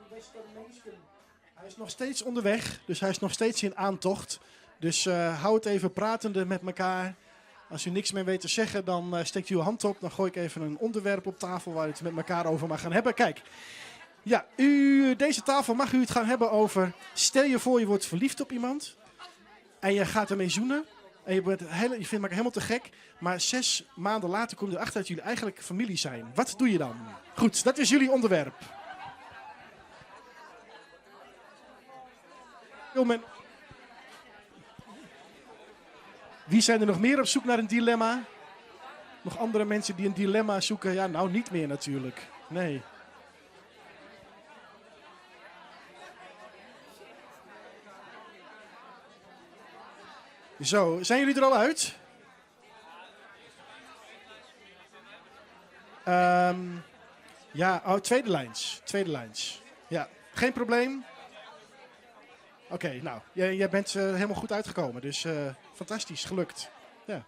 Beste minsken. Hij is nog steeds onderweg, dus hij is nog steeds in aantocht. Dus uh, hou het even pratende met elkaar. Als u niks meer weet te zeggen, dan uh, steekt u uw hand op. Dan gooi ik even een onderwerp op tafel waar u het met elkaar over mag gaan hebben. Kijk, ja, u, deze tafel mag u het gaan hebben over... Stel je voor, je wordt verliefd op iemand en je gaat ermee zoenen. En je, bent heel, je vindt elkaar helemaal te gek. Maar 6 maanden later kom je erachter dat jullie eigenlijk familie zijn. Wat doe je dan? Goed, dat is jullie onderwerp. Wie zijn er nog meer op zoek naar een dilemma? Nog andere mensen die een dilemma zoeken? Ja, nou niet meer natuurlijk. Nee. Zo, zijn jullie er al uit? Ja, oh, tweede lijns. Tweede lijns. Ja, geen probleem. Oké, nou, jij bent helemaal goed uitgekomen. Dus fantastisch, gelukt. Ja.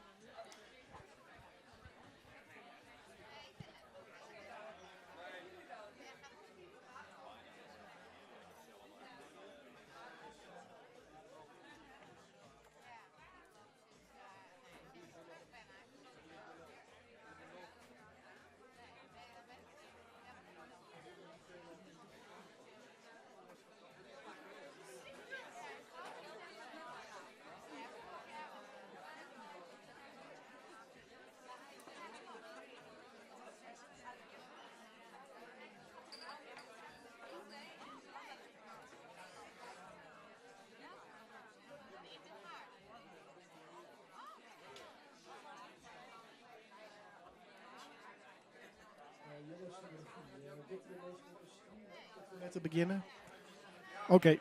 Met te beginnen. Oké.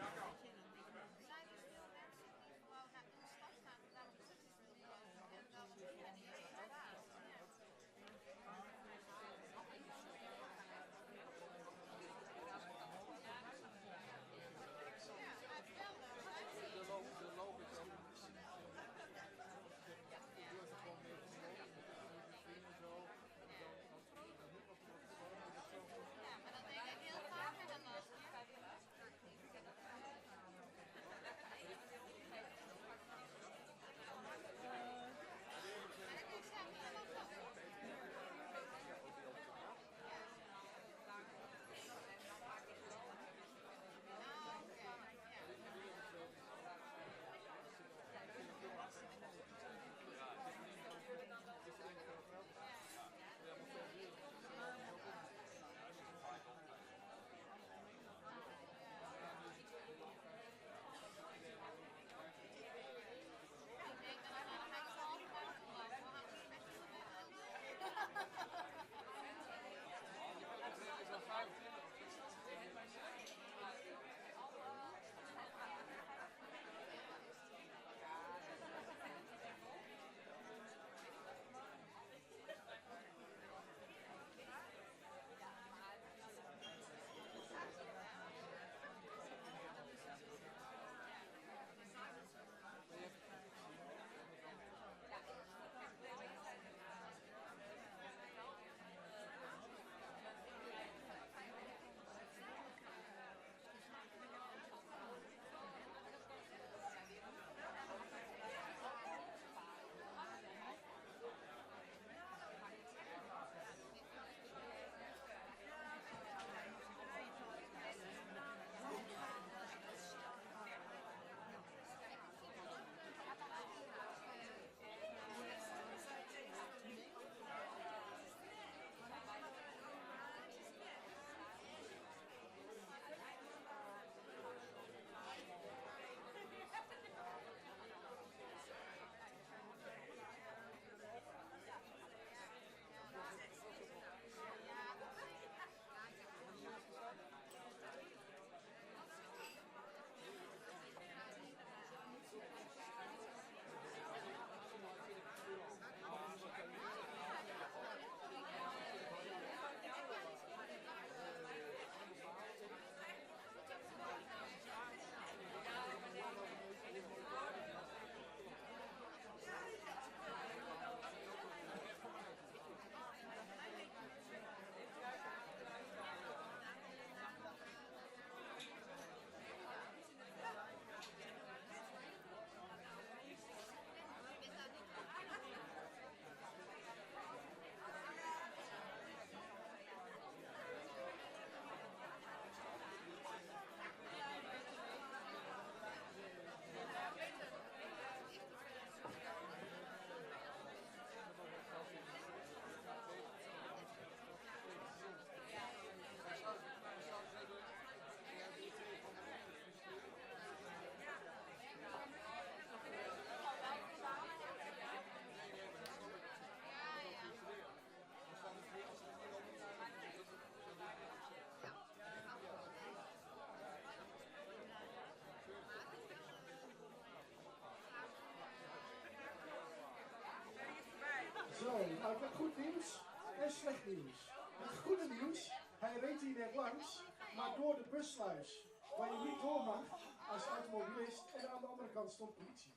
slecht nieuws. Het goede nieuws, hij reed hier net langs, maar door de bussluis. Waar je niet door mag als automobilist en aan de andere kant stond politie.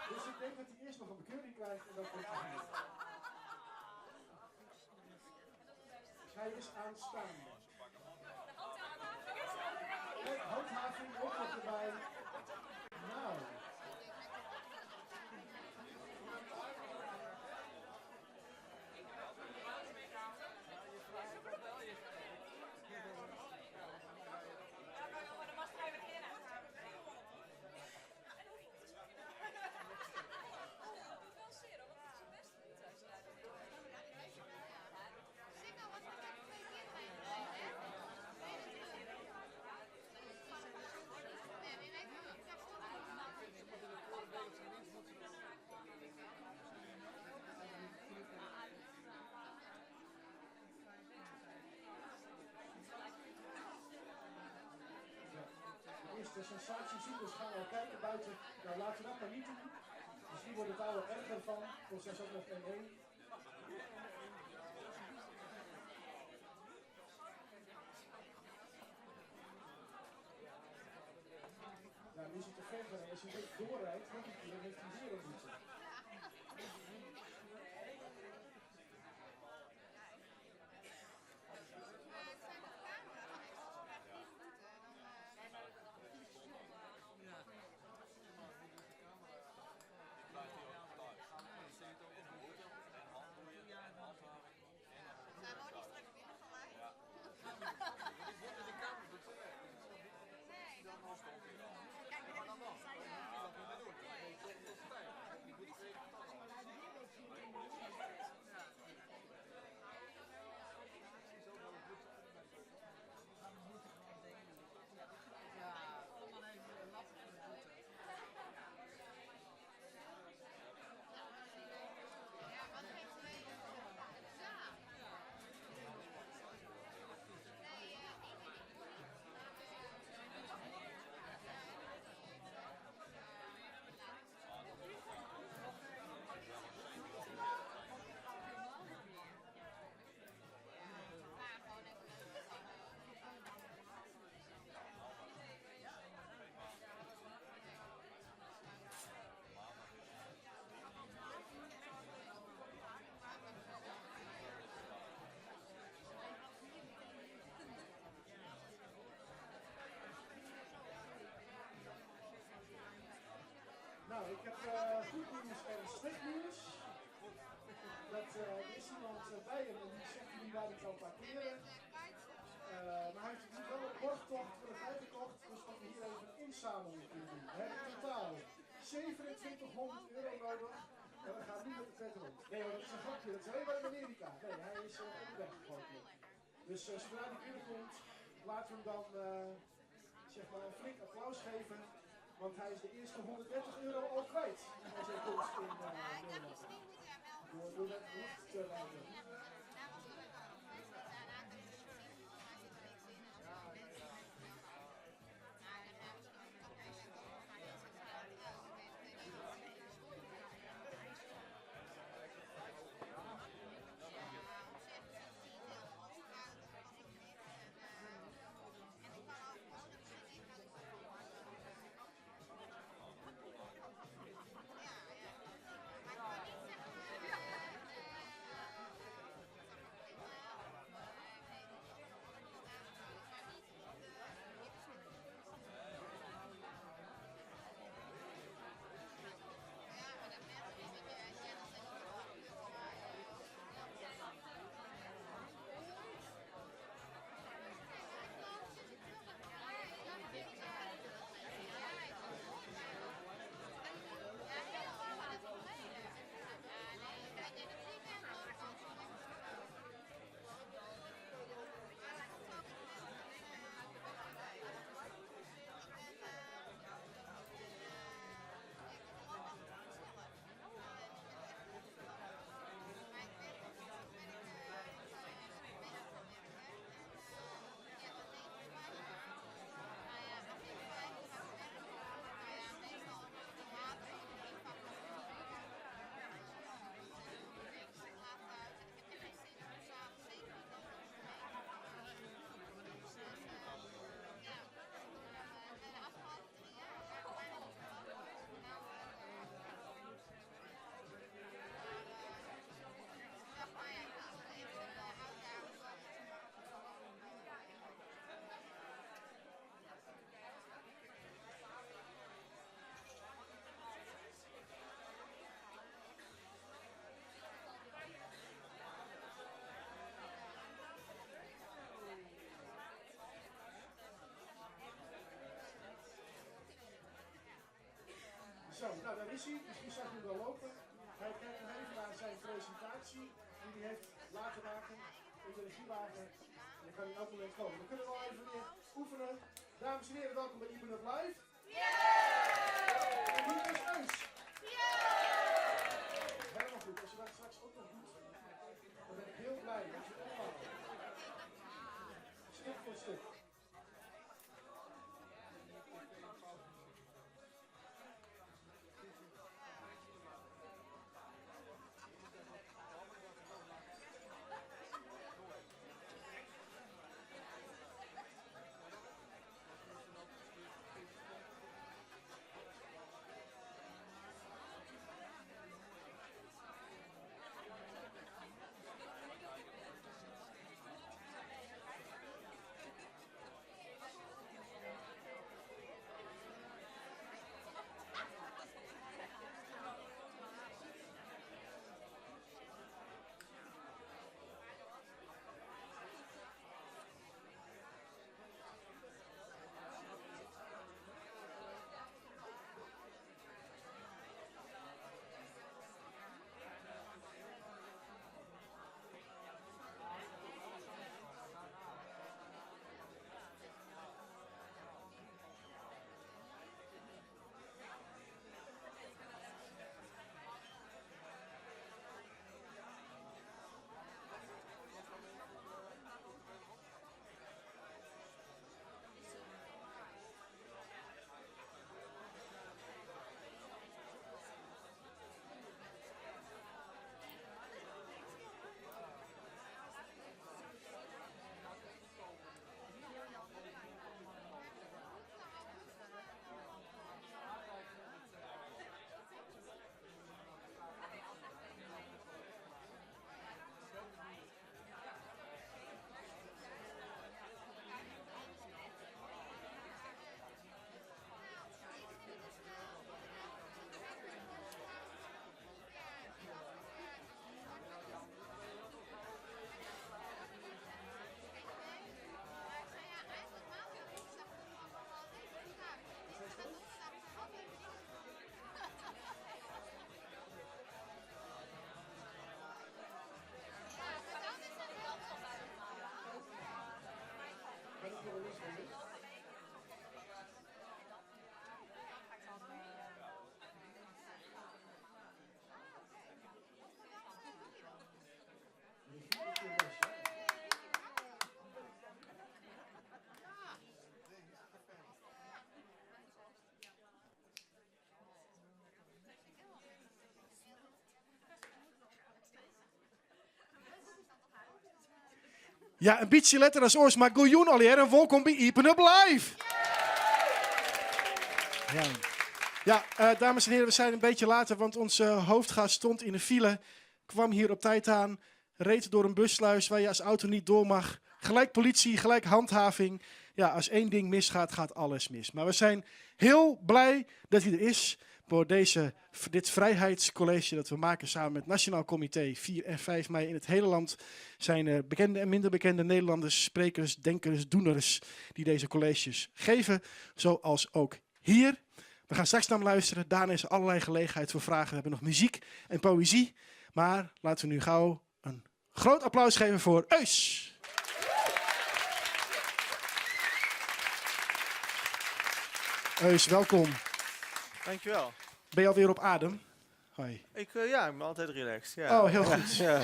Dus ik denk dat hij eerst nog een bekeuring krijgt en dan komt hij hier. Dus hij is aanstaande. Kijk, handhaving ook nog erbij. Nou. De eerste sensatiezoekers gaan al kijken buiten. Nou, laten we dat maar niet doen. Misschien wordt het daar wel erger van. Komt straks ook nog 1-1. Nou, nu is het te ver gereden. Als hij een beetje doorrijdt, nog een keer, heeft hij weer een boete. Nou, ik heb goed nieuws en slecht nieuws. Dat er is iemand bij hem en die zegt niet waar hij kan parkeren. Maar hij heeft natuurlijk wel een borgtocht voor de vrijgekocht, dus dat we hier even een inzameling kunnen doen. We hebben in totaal 2700 euro nodig en we gaan nu met de pet rond. Nee hoor, dat is een grapje, dat is alleen maar in Amerika. Nee, hij is onderweg hopelijk. Dus zodra hij binnenkomt, laten we hem dan zeg maar een flink applaus geven. Want hij is de eerste 130 euro al kwijt bij zijn komst in Nederland. Door dat rond te rijden. is hij. Misschien zag je hem wel lopen. Hij kijkt nog even naar zijn presentatie die hij heeft laten maken in de regiewagen. En dan kan hij elk moment komen. Dan kunnen we al even weer oefenen. Dames en heren, welkom bij Iepen Up Live. En hier is Eus. Helemaal goed. Als je dat straks ook nog doet, dan ben ik heel blij. Dat je allemaal. Stuk voor stuk. Ja, in bytsje letter as oars, mar goejûn allegear en wolkom by Iepen Up Live! Ja, ja dames en heren, we zijn een beetje later, want onze hoofdgast stond in de file, kwam hier op tijd aan, reed door een bussluis waar je als auto niet door mag. Gelijk politie, gelijk handhaving. Ja, als één ding misgaat, gaat alles mis. Maar we zijn heel blij dat hij er is voor dit vrijheidscollege dat we maken samen met het Nationaal Comité. 4 en 5 mei in het hele land zijn er bekende en minder bekende Nederlanders, sprekers, denkers, doeners die deze colleges geven. Zoals ook hier. We gaan straks naar hem luisteren. Daarna is er allerlei gelegenheid voor vragen. We hebben nog muziek en poëzie. Maar laten we nu gauw een groot applaus geven voor Eus. Eus, welkom. Dankjewel. Ben je alweer op adem? Hoi. Ja, ik ben altijd relaxed. Ja. Oh, heel goed. Ja.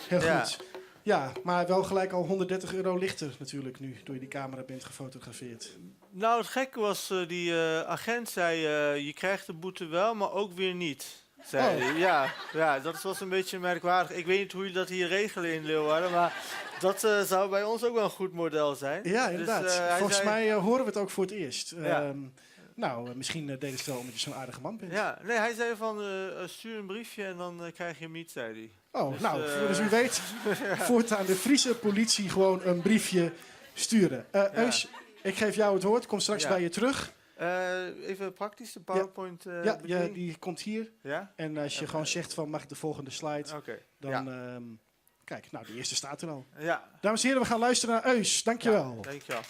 Heel Ja. goed. Ja, maar wel gelijk al 130 euro lichter natuurlijk nu, door je die camera bent gefotografeerd. Nou, het gekke was, die agent zei, je krijgt de boete wel, maar ook weer niet. Zei Oh. hij. Ja, ja, dat was een beetje merkwaardig. Ik weet niet hoe jullie dat hier regelen in Leeuwarden, maar dat zou bij ons ook wel een goed model zijn. Ja, Dus, inderdaad. hij Volgens zei mij horen we het ook voor het eerst. Ja. Misschien deden ze het wel omdat je zo'n aardige man bent. Ja, nee, hij zei van, stuur een briefje en dan krijg je hem niet, zei hij. Oh, nou, dus u weet, voortaan de Friese politie gewoon een briefje sturen. Eus, ik geef jou het woord, kom straks bij je terug. Even praktisch, de PowerPoint, Ja, bediening. die komt hier. Ja? En als je gewoon zegt van, mag ik de volgende slide? Dan, kijk, nou, de eerste staat er al. Dames en heren, we gaan luisteren naar Eus. Dankjewel. Ja, dankjewel.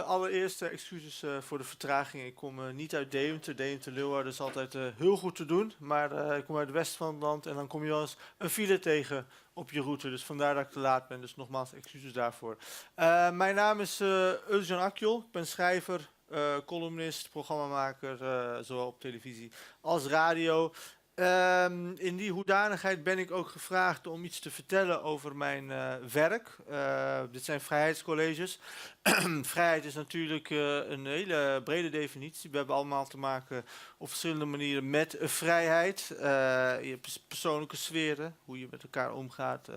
Allereerst excuses voor de vertraging. Ik kom niet uit Deventer. Deventer-Leeuwarden is altijd heel goed te doen. Maar ik kom uit het westen van het land en dan kom je wel eens een file tegen op je route. Dus vandaar dat ik te laat ben. Dus nogmaals excuses daarvoor. Mijn naam is Özcan Akyol. Ik ben schrijver, columnist, programmamaker, zowel op televisie als radio. In die hoedanigheid ben ik ook gevraagd om iets te vertellen over mijn werk. Dit zijn vrijheidscolleges. Vrijheid is natuurlijk een hele brede definitie. We hebben allemaal te maken op verschillende manieren met vrijheid. Je persoonlijke sferen, hoe je met elkaar omgaat.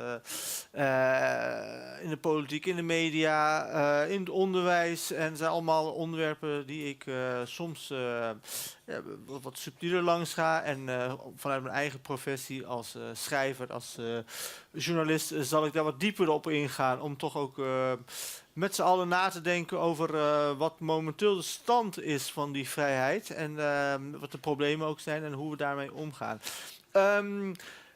In de politiek, in de media, in het onderwijs. En het zijn allemaal onderwerpen die ik soms, ja, wat subtieler langs ga. En vanuit mijn eigen professie als schrijver, als journalist, zal ik daar wat dieper op ingaan. Om toch ook met z'n allen na te denken over wat momenteel de stand is van die vrijheid. En wat de problemen ook zijn en hoe we daarmee omgaan.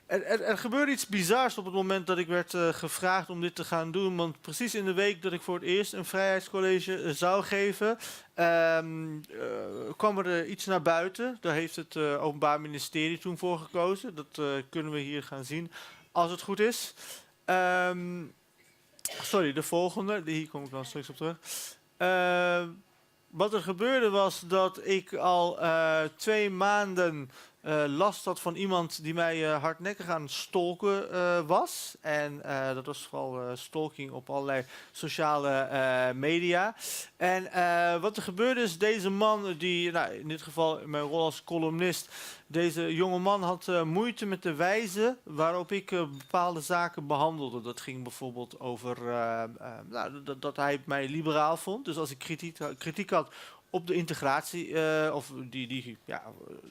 Er gebeurde iets bizars op het moment dat ik werd gevraagd om dit te gaan doen. Want precies in de week dat ik voor het eerst een vrijheidscollege zou geven, kwam er iets naar buiten. Daar heeft het Openbaar Ministerie toen voor gekozen. Dat kunnen we hier gaan zien als het goed is. Sorry, de volgende. Hier kom ik dan straks op terug. Wat er gebeurde was dat ik al 2 maanden last had van iemand die mij hardnekkig aan het stalken was. En dat was vooral stalking op allerlei sociale media. En wat er gebeurde is, deze man die, nou, in dit geval in mijn rol als columnist, deze jonge man had moeite met de wijze waarop ik bepaalde zaken behandelde. Dat ging bijvoorbeeld over nou, dat hij mij liberaal vond. Dus als ik kritiek had op de integratie, of die, ja,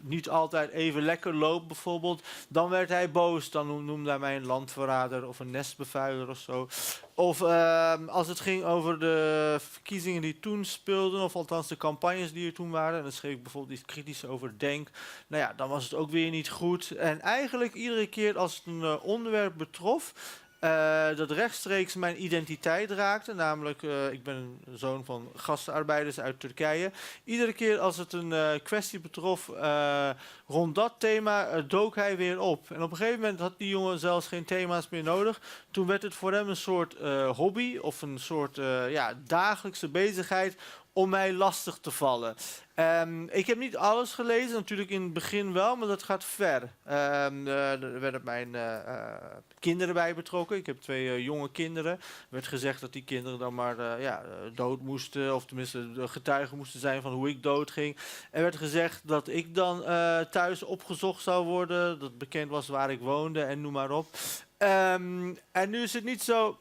niet altijd even lekker loopt bijvoorbeeld, dan werd hij boos. Dan noemde hij mij een landverrader of een nestbevuiler of zo. Of als het ging over de verkiezingen die toen speelden, of althans de campagnes die er toen waren, en dan schreef ik bijvoorbeeld iets kritisch over Denk. Nou ja, dan was het ook weer niet goed. En eigenlijk iedere keer als het een onderwerp betrof, dat rechtstreeks mijn identiteit raakte, namelijk ik ben een zoon van gastarbeiders uit Turkije. Iedere keer als het een kwestie betrof rond dat thema, dook hij weer op. En op een gegeven moment had die jongen zelfs geen thema's meer nodig. Toen werd het voor hem een soort hobby of een soort, ja, dagelijkse bezigheid om mij lastig te vallen. Ik heb niet alles gelezen, natuurlijk in het begin wel, maar dat gaat ver. Er werden mijn kinderen bij betrokken. Ik heb 2 jonge kinderen. Er werd gezegd dat die kinderen dan maar, ja, dood moesten, of tenminste de getuigen moesten zijn van hoe ik dood ging. Er werd gezegd dat ik dan thuis opgezocht zou worden, dat bekend was waar ik woonde en noem maar op. En nu is het niet zo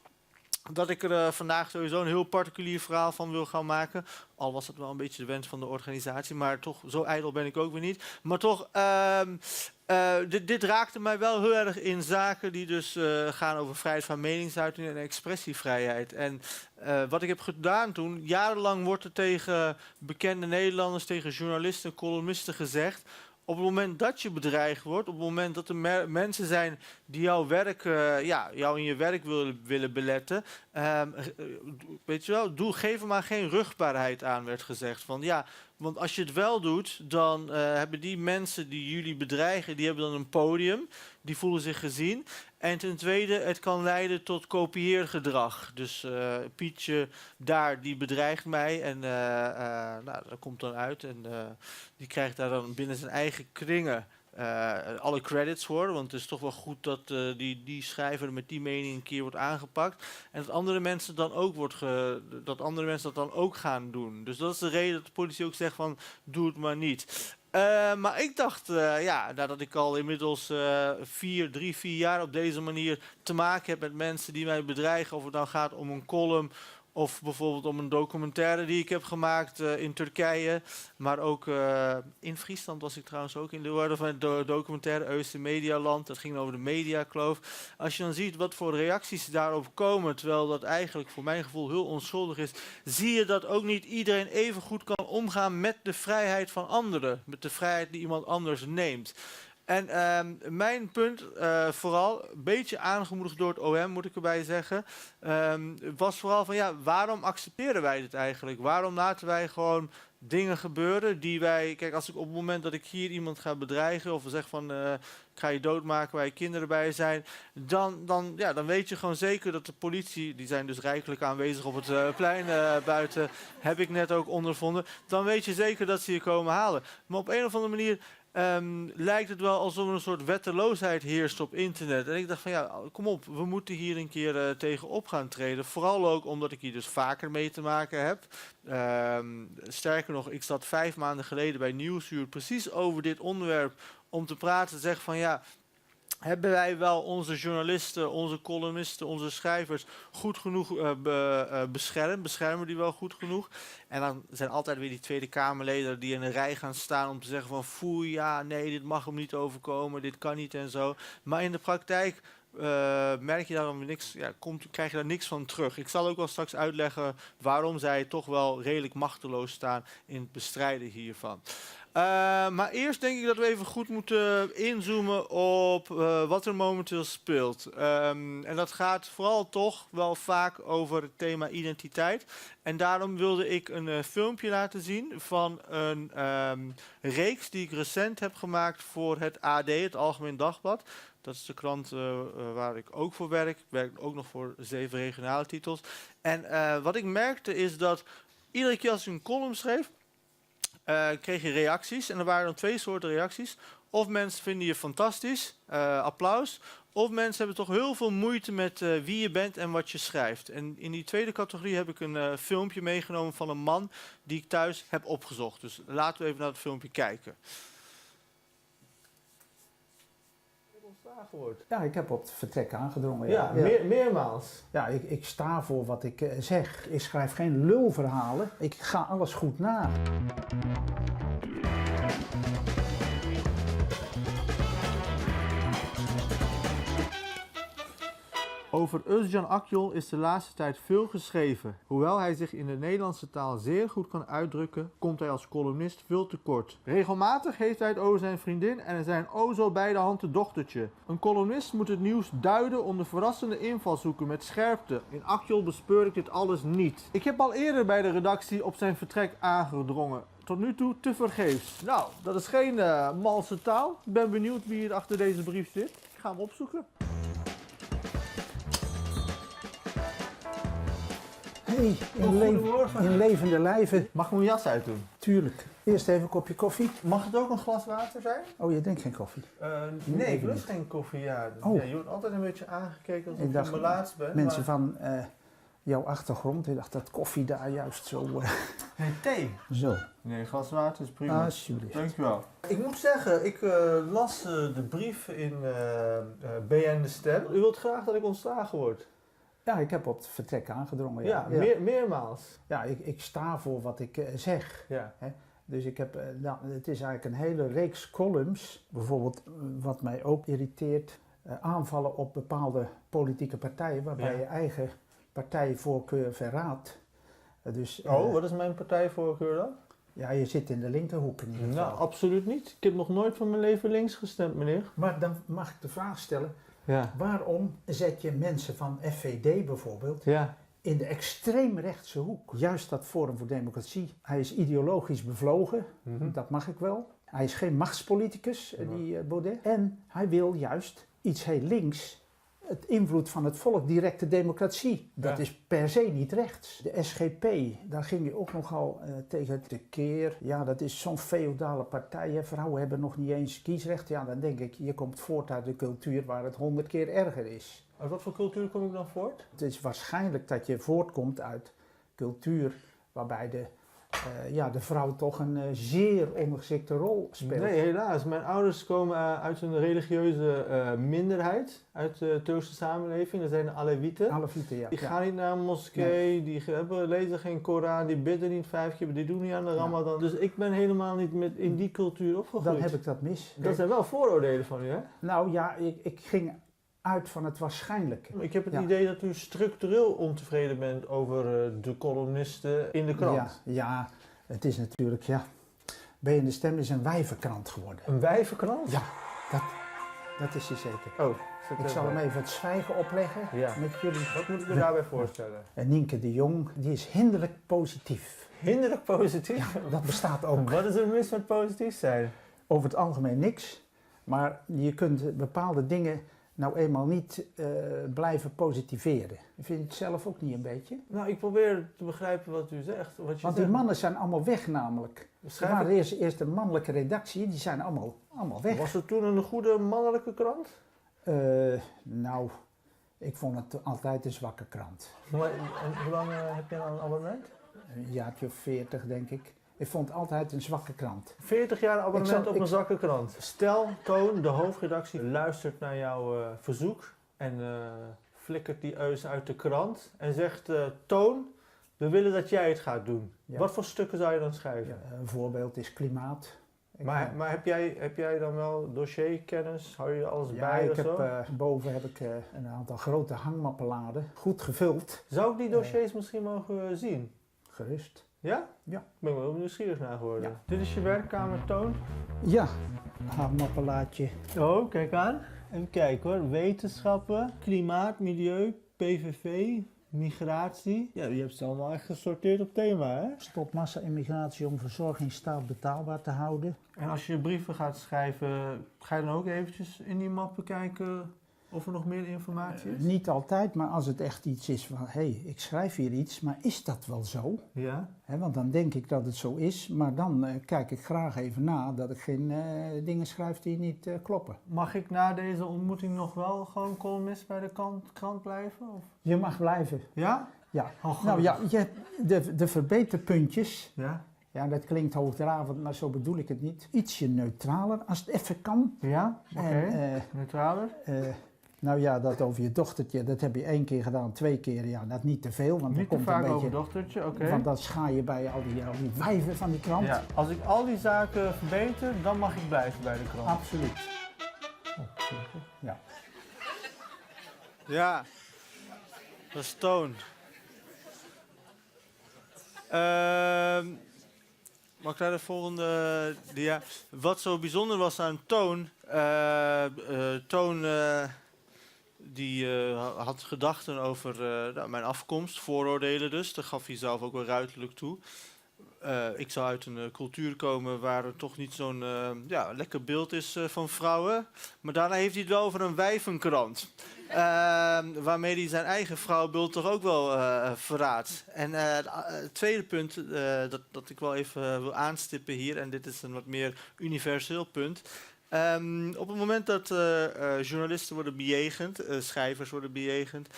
dat ik er vandaag sowieso een heel particulier verhaal van wil gaan maken. Al was dat wel een beetje de wens van de organisatie, maar toch, zo ijdel ben ik ook weer niet. Maar toch, dit raakte mij wel heel erg in zaken die dus gaan over vrijheid van meningsuiting en expressievrijheid. En wat ik heb gedaan toen, jarenlang wordt er tegen bekende Nederlanders, tegen journalisten, columnisten gezegd, op het moment dat je bedreigd wordt, op het moment dat er mensen zijn die jouw werk, ja, jou in je werk willen beletten, weet je wel, geef er maar geen rugbaarheid aan, werd gezegd. Van, ja, want als je het wel doet, dan hebben die mensen die jullie bedreigen, die hebben dan een podium, die voelen zich gezien. En ten tweede, het kan leiden tot kopieergedrag. Dus Pietje daar, die bedreigt mij en nou, dat komt dan uit en die krijgt daar dan binnen zijn eigen kringen alle credits voor. Want het is toch wel goed dat die schrijver met die mening een keer wordt aangepakt. En dat andere mensen dan ook wordt ge-, dat andere mensen dat dan ook gaan doen. Dus dat is de reden dat de politie ook zegt van, doe het maar niet. Maar ik dacht, ja, nadat ik al inmiddels 3, 4 jaar op deze manier te maken heb met mensen die mij bedreigen, of het nou gaat om een column of bijvoorbeeld om een documentaire die ik heb gemaakt in Turkije. Maar ook in Friesland was ik trouwens ook in Leeuwarden van de documentaire Eus in Medialand. Dat ging over de mediakloof. Als je dan ziet wat voor reacties daarop komen, terwijl dat eigenlijk voor mijn gevoel heel onschuldig is, zie je dat ook niet iedereen even goed kan omgaan met de vrijheid van anderen. Met de vrijheid die iemand anders neemt. En ehm, mijn punt, vooral, een beetje aangemoedigd door het OM, moet ik erbij zeggen, was vooral van ja, waarom accepteren wij dit eigenlijk? Waarom laten wij gewoon dingen gebeuren die wij... Kijk, als ik op het moment dat ik hier iemand ga bedreigen of zeg van ik ga je doodmaken waar je kinderen bij zijn, dan, ja, dan weet je gewoon zeker dat de politie, die zijn dus rijkelijk aanwezig op het plein buiten, heb ik net ook ondervonden, dan weet je zeker dat ze je komen halen. Maar op een of andere manier lijkt het wel alsof er een soort wetteloosheid heerst op internet. En ik dacht van ja, kom op, we moeten hier een keer tegenop gaan treden. Vooral ook omdat ik hier dus vaker mee te maken heb. Sterker nog, ik zat 5 maanden geleden bij Nieuwsuur precies over dit onderwerp om te praten. Zeg van ja, hebben wij wel onze journalisten, onze columnisten, onze schrijvers goed genoeg beschermd? Beschermen die wel goed genoeg? En dan zijn altijd weer die Tweede Kamerleden die in een rij gaan staan om te zeggen van foei, ja, nee, dit mag hem niet overkomen, dit kan niet en zo. Maar in de praktijk merk je daar dan niks, ja, krijg je daar niks van terug. Ik zal ook wel straks uitleggen waarom zij toch wel redelijk machteloos staan in het bestrijden hiervan. Maar eerst denk ik dat we even goed moeten inzoomen op wat er momenteel speelt. En dat gaat vooral toch wel vaak over het thema identiteit. En daarom wilde ik een filmpje laten zien van een reeks die ik recent heb gemaakt voor het AD, het Algemeen Dagblad. Dat is de krant waar ik ook voor werk. Ik werk ook nog voor 7 regionale titels. En wat ik merkte is dat iedere keer als ik een column schreef, kreeg je reacties. En er waren dan 2 soorten reacties. Of mensen vinden je fantastisch, applaus. Of mensen hebben toch heel veel moeite met wie je bent en wat je schrijft. En in die tweede categorie heb ik een filmpje meegenomen van een man die ik thuis heb opgezocht. Dus laten we even naar het filmpje kijken. Ja, ik heb op het vertrek aangedrongen. Ja, Ja, meermaals. Ja, ik sta voor wat ik zeg. Ik schrijf geen lulverhalen. Ik ga alles goed na. Over Özcan Akyol is de laatste tijd veel geschreven. Hoewel hij zich in de Nederlandse taal zeer goed kan uitdrukken, komt hij als columnist veel tekort. Regelmatig heeft hij het over zijn vriendin en zijn o zo bij de hand dochtertje. Een columnist moet het nieuws duiden om de verrassende invalshoeken met scherpte. In Akyol bespeur ik dit alles niet. Ik heb al eerder bij de redactie op zijn vertrek aangedrongen. Tot nu toe tevergeefs. Nou, dat is geen malse taal. Ik ben benieuwd wie hier achter deze brief zit. Ik ga hem opzoeken. Hey, Oh, goedemorgen. in levende lijven. Mag ik mijn jas uitdoen? Tuurlijk. Eerst even een kopje koffie. Mag het ook een glas water zijn? Oh, je drinkt geen koffie? Nee, ik even lust niet. geen koffie. Ja. Oh. Ja, je wordt altijd een beetje aangekeken alsof Ik dacht, je melaats bent. Mensen maar... van jouw achtergrond, die dachten dat koffie daar juist zo... Nee, thee. Zo. Nee, een glas water is prima. Alsjeblieft. Dankjewel. Ik moet zeggen, ik las de brief in BN De Stem. U wilt graag dat ik ontslagen word. Ja, ik heb op het vertrek aangedrongen. Ja, Ja, meermaals. Ja, ik sta voor wat ik zeg. Ja. Hè? Dus ik heb, nou, het is eigenlijk een hele reeks columns. Bijvoorbeeld, wat mij ook irriteert, aanvallen op bepaalde politieke partijen, waarbij je eigen partijvoorkeur verraadt. Dus, Oh, wat is mijn partijvoorkeur dan? Ja, je zit in de linkerhoek in ieder geval. Nou, absoluut niet. Ik heb nog nooit van mijn leven links gestemd, meneer. Maar dan mag ik de vraag stellen, Ja. waarom zet je mensen van FVD bijvoorbeeld Ja. in de extreemrechtse hoek? Juist dat Forum voor Democratie. Hij is ideologisch bevlogen, dat mag ik wel. Hij is geen machtspoliticus, die Baudet. En hij wil juist iets heel links, het invloed van het volk, directe democratie. Dat is per se niet rechts. De SGP, daar ging je ook nogal tegen de keer. Ja, dat is zo'n feodale partij. Hè. Vrouwen hebben nog niet eens kiesrecht. Ja, dan denk ik, je komt voort uit een cultuur waar het 100 keer erger is. Uit wat voor cultuur kom ik dan voort? Het is waarschijnlijk dat je voortkomt uit cultuur waarbij de vrouw toch een zeer ondergeschikte rol speelt. Nee, helaas. Mijn ouders komen uit een religieuze minderheid, uit de Turkse samenleving. Dat zijn de Alevieten. Alevieten, ja. Die gaan niet naar een moskee, die lezen geen Koran, die bidden niet 5 keer, die doen niet aan de Ramadan. Dus ik ben helemaal niet in die cultuur opgegroeid. Dan heb ik dat mis. Dat zijn wel vooroordelen van u, hè? Nou ja, ik ging uit van het waarschijnlijke. Ik heb het idee dat u structureel ontevreden bent over de columnisten in de krant. Ja, ja, het is natuurlijk, ja. BN De Stem is een wijvenkrant geworden. Een wijvenkrant? Ja. Dat, dat is hij zeker. Oh, Ik zal hem even het zwijgen opleggen Ja. met jullie. Wat moet ik me daarbij voorstellen? En Nienke de Jong, die is hinderlijk positief. Hinderlijk positief? Dat bestaat ook. Wat is er mis met positief zijn? Over het algemeen niks. Maar je kunt bepaalde dingen nou eenmaal niet blijven positiveren. Vind je het zelf ook niet een beetje? Nou, ik probeer te begrijpen wat u zegt. Wat je Want die zegt. mannen zijn allemaal weg namelijk. Er Schrijf waren eerst de mannelijke redactie, die zijn allemaal weg. Was er toen een goede mannelijke krant? Nou, ik vond het altijd een zwakke krant. Maar, en hoe lang heb je nou een abonnement? Een jaartje of 40, denk ik. Ik vond het altijd een zwakke krant. 40 jaar abonnement op een zwakke krant. Stel, Toon, de hoofdredactie, luistert naar jouw verzoek en flikkert die eus uit de krant en zegt: Toon, we willen dat jij het gaat doen. Ja. Wat voor stukken zou je dan schrijven? Ja, een voorbeeld is klimaat. Maar heb jij dan wel dossierkennis? Hou je alles Ja, bij ik of heb, zo? boven heb ik een aantal grote hangmappenladen. Goed gevuld. Zou ik die dossiers misschien mogen zien? Gerust. Ja? Ja. Ik ben wel nieuwsgierig naar geworden. Ja. Dit is je werkkamer, Toon? Ja, hangmappenlaadje. Oh, kijk aan. Even kijken hoor. Wetenschappen, klimaat, milieu, PVV, migratie. Ja, je hebt ze allemaal echt gesorteerd op thema, hè? Stop massa-immigratie om verzorgingsstaat betaalbaar te houden. En als je brieven gaat schrijven, ga je dan ook eventjes in die mappen kijken of er nog meer informatie is? Niet altijd, maar als het echt iets is van, hé, hey, ik schrijf hier iets, maar is dat wel zo? Ja. Hè, want dan denk ik dat het zo is, maar dan kijk ik graag even na dat ik geen dingen schrijf die niet kloppen. Mag ik na deze ontmoeting nog wel gewoon columnist bij de krant blijven? Of? Je mag blijven. Ja? Ja. Oh, Nou ja, je hebt de verbeterpuntjes. Ja? Ja, dat klinkt hoogdravend, maar zo bedoel ik het niet. Ietsje neutraler, als het even kan. Ja, oké. En, Neutraler? Nou ja, dat over je dochtertje, dat heb je 1 keer gedaan, 2 keer. Ja, dat niet te veel, want Niet dan te komt vaak een beetje, over dochtertje, oké. Want dat schaai je bij al die wijven van die krant. Ja, als ik al die zaken verbeter, dan mag ik blijven bij de krant. Absoluut. Oh, gelukkig. Ja. Ja, dat is Toon. Mag ik naar de volgende dia? Wat zo bijzonder was aan Toon... Toon die had gedachten over mijn afkomst, vooroordelen dus. Dat gaf hij zelf ook wel ruiterlijk toe. Ik zou uit een cultuur komen waar er toch niet zo'n lekker beeld is van vrouwen. Maar daarna heeft hij het wel over een wijvenkrant. Waarmee hij zijn eigen vrouwbeeld toch ook wel verraadt. En het tweede punt dat ik wel even wil aanstippen hier, en dit is een wat meer universeel punt. Op het moment dat journalisten worden bejegend, schrijvers worden bejegend,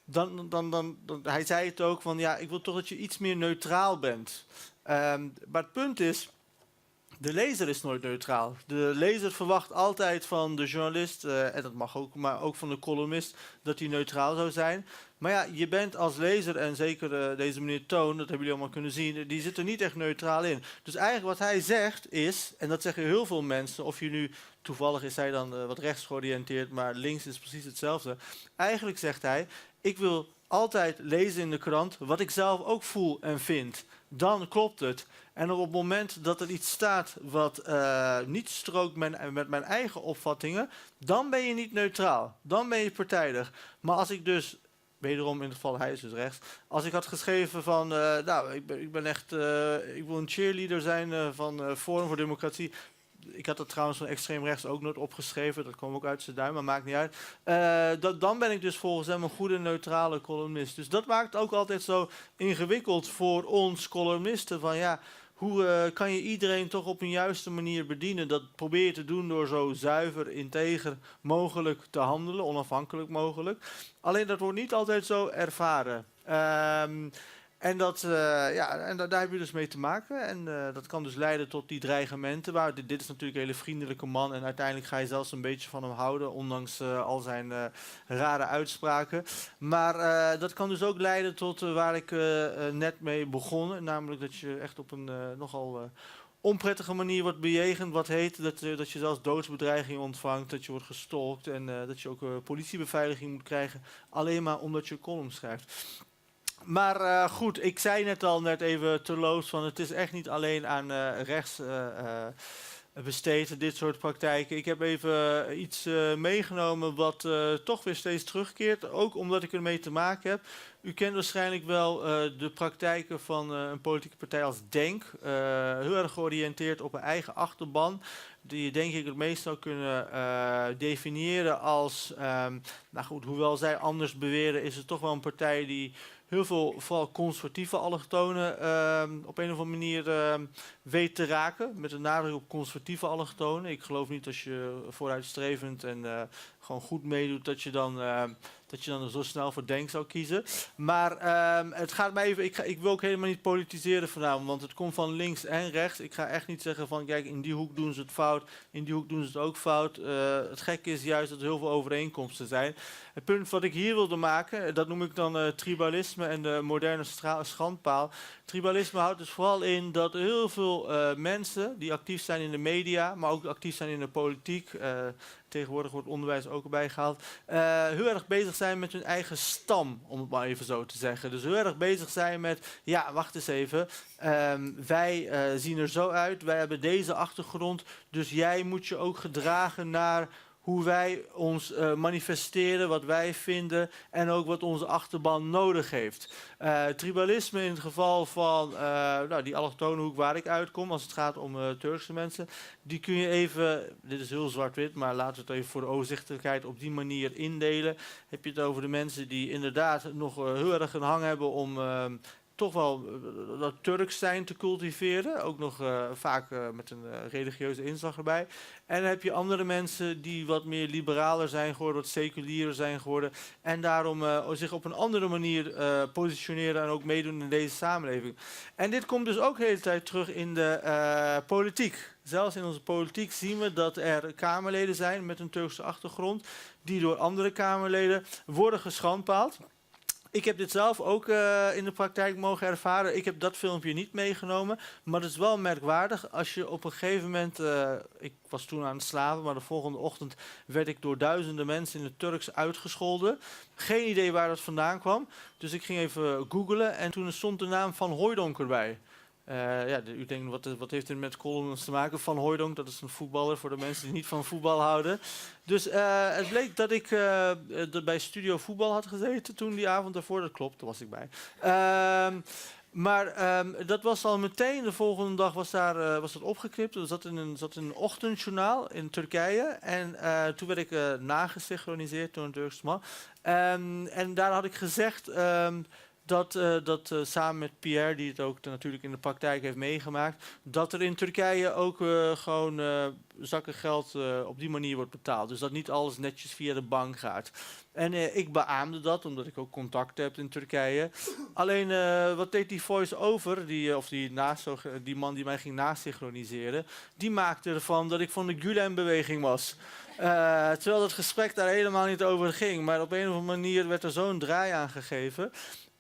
dan, hij zei het ook van, ja, ik wil toch dat je iets meer neutraal bent. Maar het punt is, de lezer is nooit neutraal. De lezer verwacht altijd van de journalist, en dat mag ook, maar ook van de columnist, dat hij neutraal zou zijn. Maar ja, je bent als lezer, en zeker deze meneer Toon, dat hebben jullie allemaal kunnen zien, die zit er niet echt neutraal in. Dus eigenlijk wat hij zegt is, en dat zeggen heel veel mensen, of je nu, toevallig is hij dan wat rechts georiënteerd, maar links is precies hetzelfde. Eigenlijk zegt hij, ik wil altijd lezen in de krant wat ik zelf ook voel en vind. Dan klopt het. En op het moment dat er iets staat wat niet strookt met mijn eigen opvattingen, dan ben je niet neutraal. Dan ben je partijdig. Maar als ik dus, wederom in het geval hij is dus rechts, als ik had geschreven van, nou, ik ben echt, ik wil een cheerleader zijn van Forum voor Democratie. Ik had dat trouwens van extreem rechts ook nooit opgeschreven. Dat kwam ook uit zijn duim, maar maakt niet uit. Dan ben ik dus volgens hem een goede neutrale columnist. Dus dat maakt ook altijd zo ingewikkeld voor ons columnisten. Van ja, hoe kan je iedereen toch op een juiste manier bedienen? Dat probeer je te doen door zo zuiver, integer mogelijk te handelen. Onafhankelijk mogelijk. Alleen dat wordt niet altijd zo ervaren. En, dat, ja, en daar heb je dus mee te maken. En dat kan dus leiden tot die dreigementen. Waar, dit is natuurlijk een hele vriendelijke man. En uiteindelijk ga je zelfs een beetje van hem houden. Ondanks al zijn rare uitspraken. Maar dat kan dus ook leiden tot waar ik net mee begon. Namelijk dat je echt op een nogal onprettige manier wordt bejegend. Wat heet dat je zelfs doodsbedreigingen ontvangt. Dat je wordt gestalkt. En dat je ook politiebeveiliging moet krijgen. Alleen maar omdat je column schrijft. Maar goed, ik zei net al net even terloops van het is echt niet alleen aan rechts besteed, dit soort praktijken. Ik heb even iets meegenomen wat toch weer steeds terugkeert, ook omdat ik ermee te maken heb. U kent waarschijnlijk wel de praktijken van een politieke partij als DENK. Heel erg georiënteerd op een eigen achterban, die je denk ik het meest zou kunnen definiëren als, nou goed, hoewel zij anders beweren, is het toch wel een partij die heel veel, vooral conservatieve allochtonen op een of andere manier weet te raken. Met een nadruk op conservatieve allochtonen. Ik geloof niet als je vooruitstrevend en gewoon goed meedoet dat je dan zo snel voor DENK zou kiezen. Maar het gaat mij even, ik wil ook helemaal niet politiseren vanavond, want het komt van links en rechts. Ik ga echt niet zeggen van kijk, in die hoek doen ze het fout, in die hoek doen ze het ook fout. Het gekke is juist dat er heel veel overeenkomsten zijn. Het punt wat ik hier wilde maken, dat noem ik dan tribalisme en de moderne schandpaal. Tribalisme houdt dus vooral in dat heel veel mensen die actief zijn in de media, maar ook actief zijn in de politiek, tegenwoordig wordt onderwijs ook erbij gehaald, heel erg bezig zijn met hun eigen stam, om het maar even zo te zeggen. Dus heel erg bezig zijn met, ja, wacht eens even, wij zien er zo uit, wij hebben deze achtergrond, dus jij moet je ook gedragen naar hoe wij ons manifesteren, wat wij vinden en ook wat onze achterban nodig heeft. Tribalisme in het geval van nou, die allochtone hoek waar ik uitkom, als het gaat om Turkse mensen, die kun je even, dit is heel zwart-wit, maar laten we het even voor de overzichtelijkheid op die manier indelen. Heb je het over de mensen die inderdaad nog heel erg een hang hebben om toch wel dat Turks zijn te cultiveren. Ook nog vaak met een religieuze inslag erbij. En dan heb je andere mensen die wat meer liberaler zijn geworden, wat seculierer zijn geworden. En daarom zich op een andere manier positioneren en ook meedoen in deze samenleving. En dit komt dus ook de hele tijd terug in de politiek. Zelfs in onze politiek zien we dat er Kamerleden zijn met een Turkse achtergrond, die door andere Kamerleden worden geschandpaald. Ik heb dit zelf ook in de praktijk mogen ervaren. Ik heb dat filmpje niet meegenomen, maar het is wel merkwaardig als je op een gegeven moment, ik was toen aan het slapen, maar de volgende ochtend werd ik door duizenden mensen in het Turks uitgescholden. Geen idee waar dat vandaan kwam, dus ik ging even googlen en toen stond de naam Van Hooijdonk erbij. Ja, u denkt, wat heeft dit met columns te maken? Van Hooijdonk, dat is een voetballer voor de mensen die niet van voetbal houden. Dus het bleek dat ik bij Studio Voetbal had gezeten toen die avond daarvoor. Dat klopt, daar was ik bij. Maar dat was al meteen, de volgende dag was dat opgeknipt. Dat zat in een ochtendjournaal in Turkije. En toen werd ik nagesynchroniseerd door een Turkse man. En daar had ik gezegd dat samen met Pierre, die het ook natuurlijk in de praktijk heeft meegemaakt, dat er in Turkije ook gewoon zakken geld op die manier wordt betaald. Dus dat niet alles netjes via de bank gaat. En ik beaamde dat, omdat ik ook contact heb in Turkije. Alleen, wat deed die voice-over, die man die mij ging nasynchroniseren, die maakte ervan dat ik van de Gülen-beweging was. Terwijl dat gesprek daar helemaal niet over ging. Maar op een of andere manier werd er zo'n draai aan gegeven.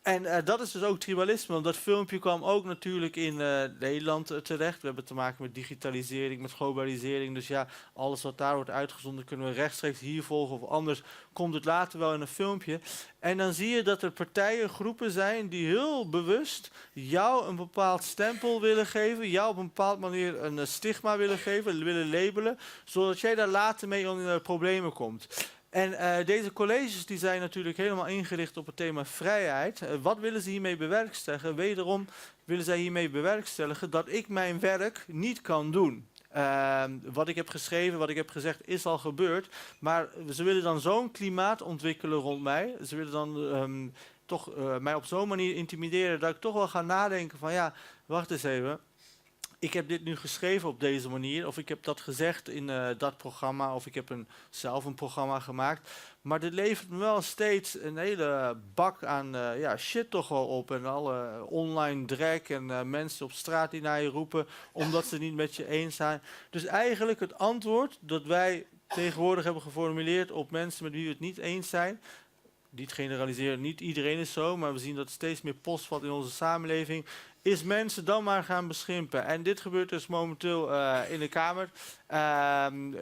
En dat is dus ook tribalisme, want dat filmpje kwam ook natuurlijk in Nederland terecht. We hebben te maken met digitalisering, met globalisering. Dus ja, alles wat daar wordt uitgezonden kunnen we rechtstreeks hier volgen of anders komt het later wel in een filmpje. En dan zie je dat er partijen, groepen zijn die heel bewust jou een bepaald stempel willen geven, jou op een bepaalde manier een stigma willen geven, willen labelen, zodat jij daar later mee in problemen komt. En deze colleges die zijn natuurlijk helemaal ingericht op het thema vrijheid. Wat willen ze hiermee bewerkstelligen? Wederom willen zij hiermee bewerkstelligen dat ik mijn werk niet kan doen. Wat ik heb geschreven, wat ik heb gezegd, is al gebeurd. Maar ze willen dan zo'n klimaat ontwikkelen rond mij. Ze willen dan toch mij op zo'n manier intimideren dat ik toch wel ga nadenken van ja, wacht eens even. Ik heb dit nu geschreven op deze manier, of ik heb dat gezegd in dat programma, of ik heb zelf een programma gemaakt. Maar dit levert me wel steeds een hele bak aan ja, shit toch wel op. En alle online drek en mensen op straat die naar je roepen, omdat ze het niet met je eens zijn. Dus eigenlijk het antwoord dat wij tegenwoordig hebben geformuleerd op mensen met wie we het niet eens zijn, niet generaliseren, niet iedereen is zo, maar we zien dat steeds meer post valt in onze samenleving, is mensen dan maar gaan beschimpen. En dit gebeurt dus momenteel in de Kamer.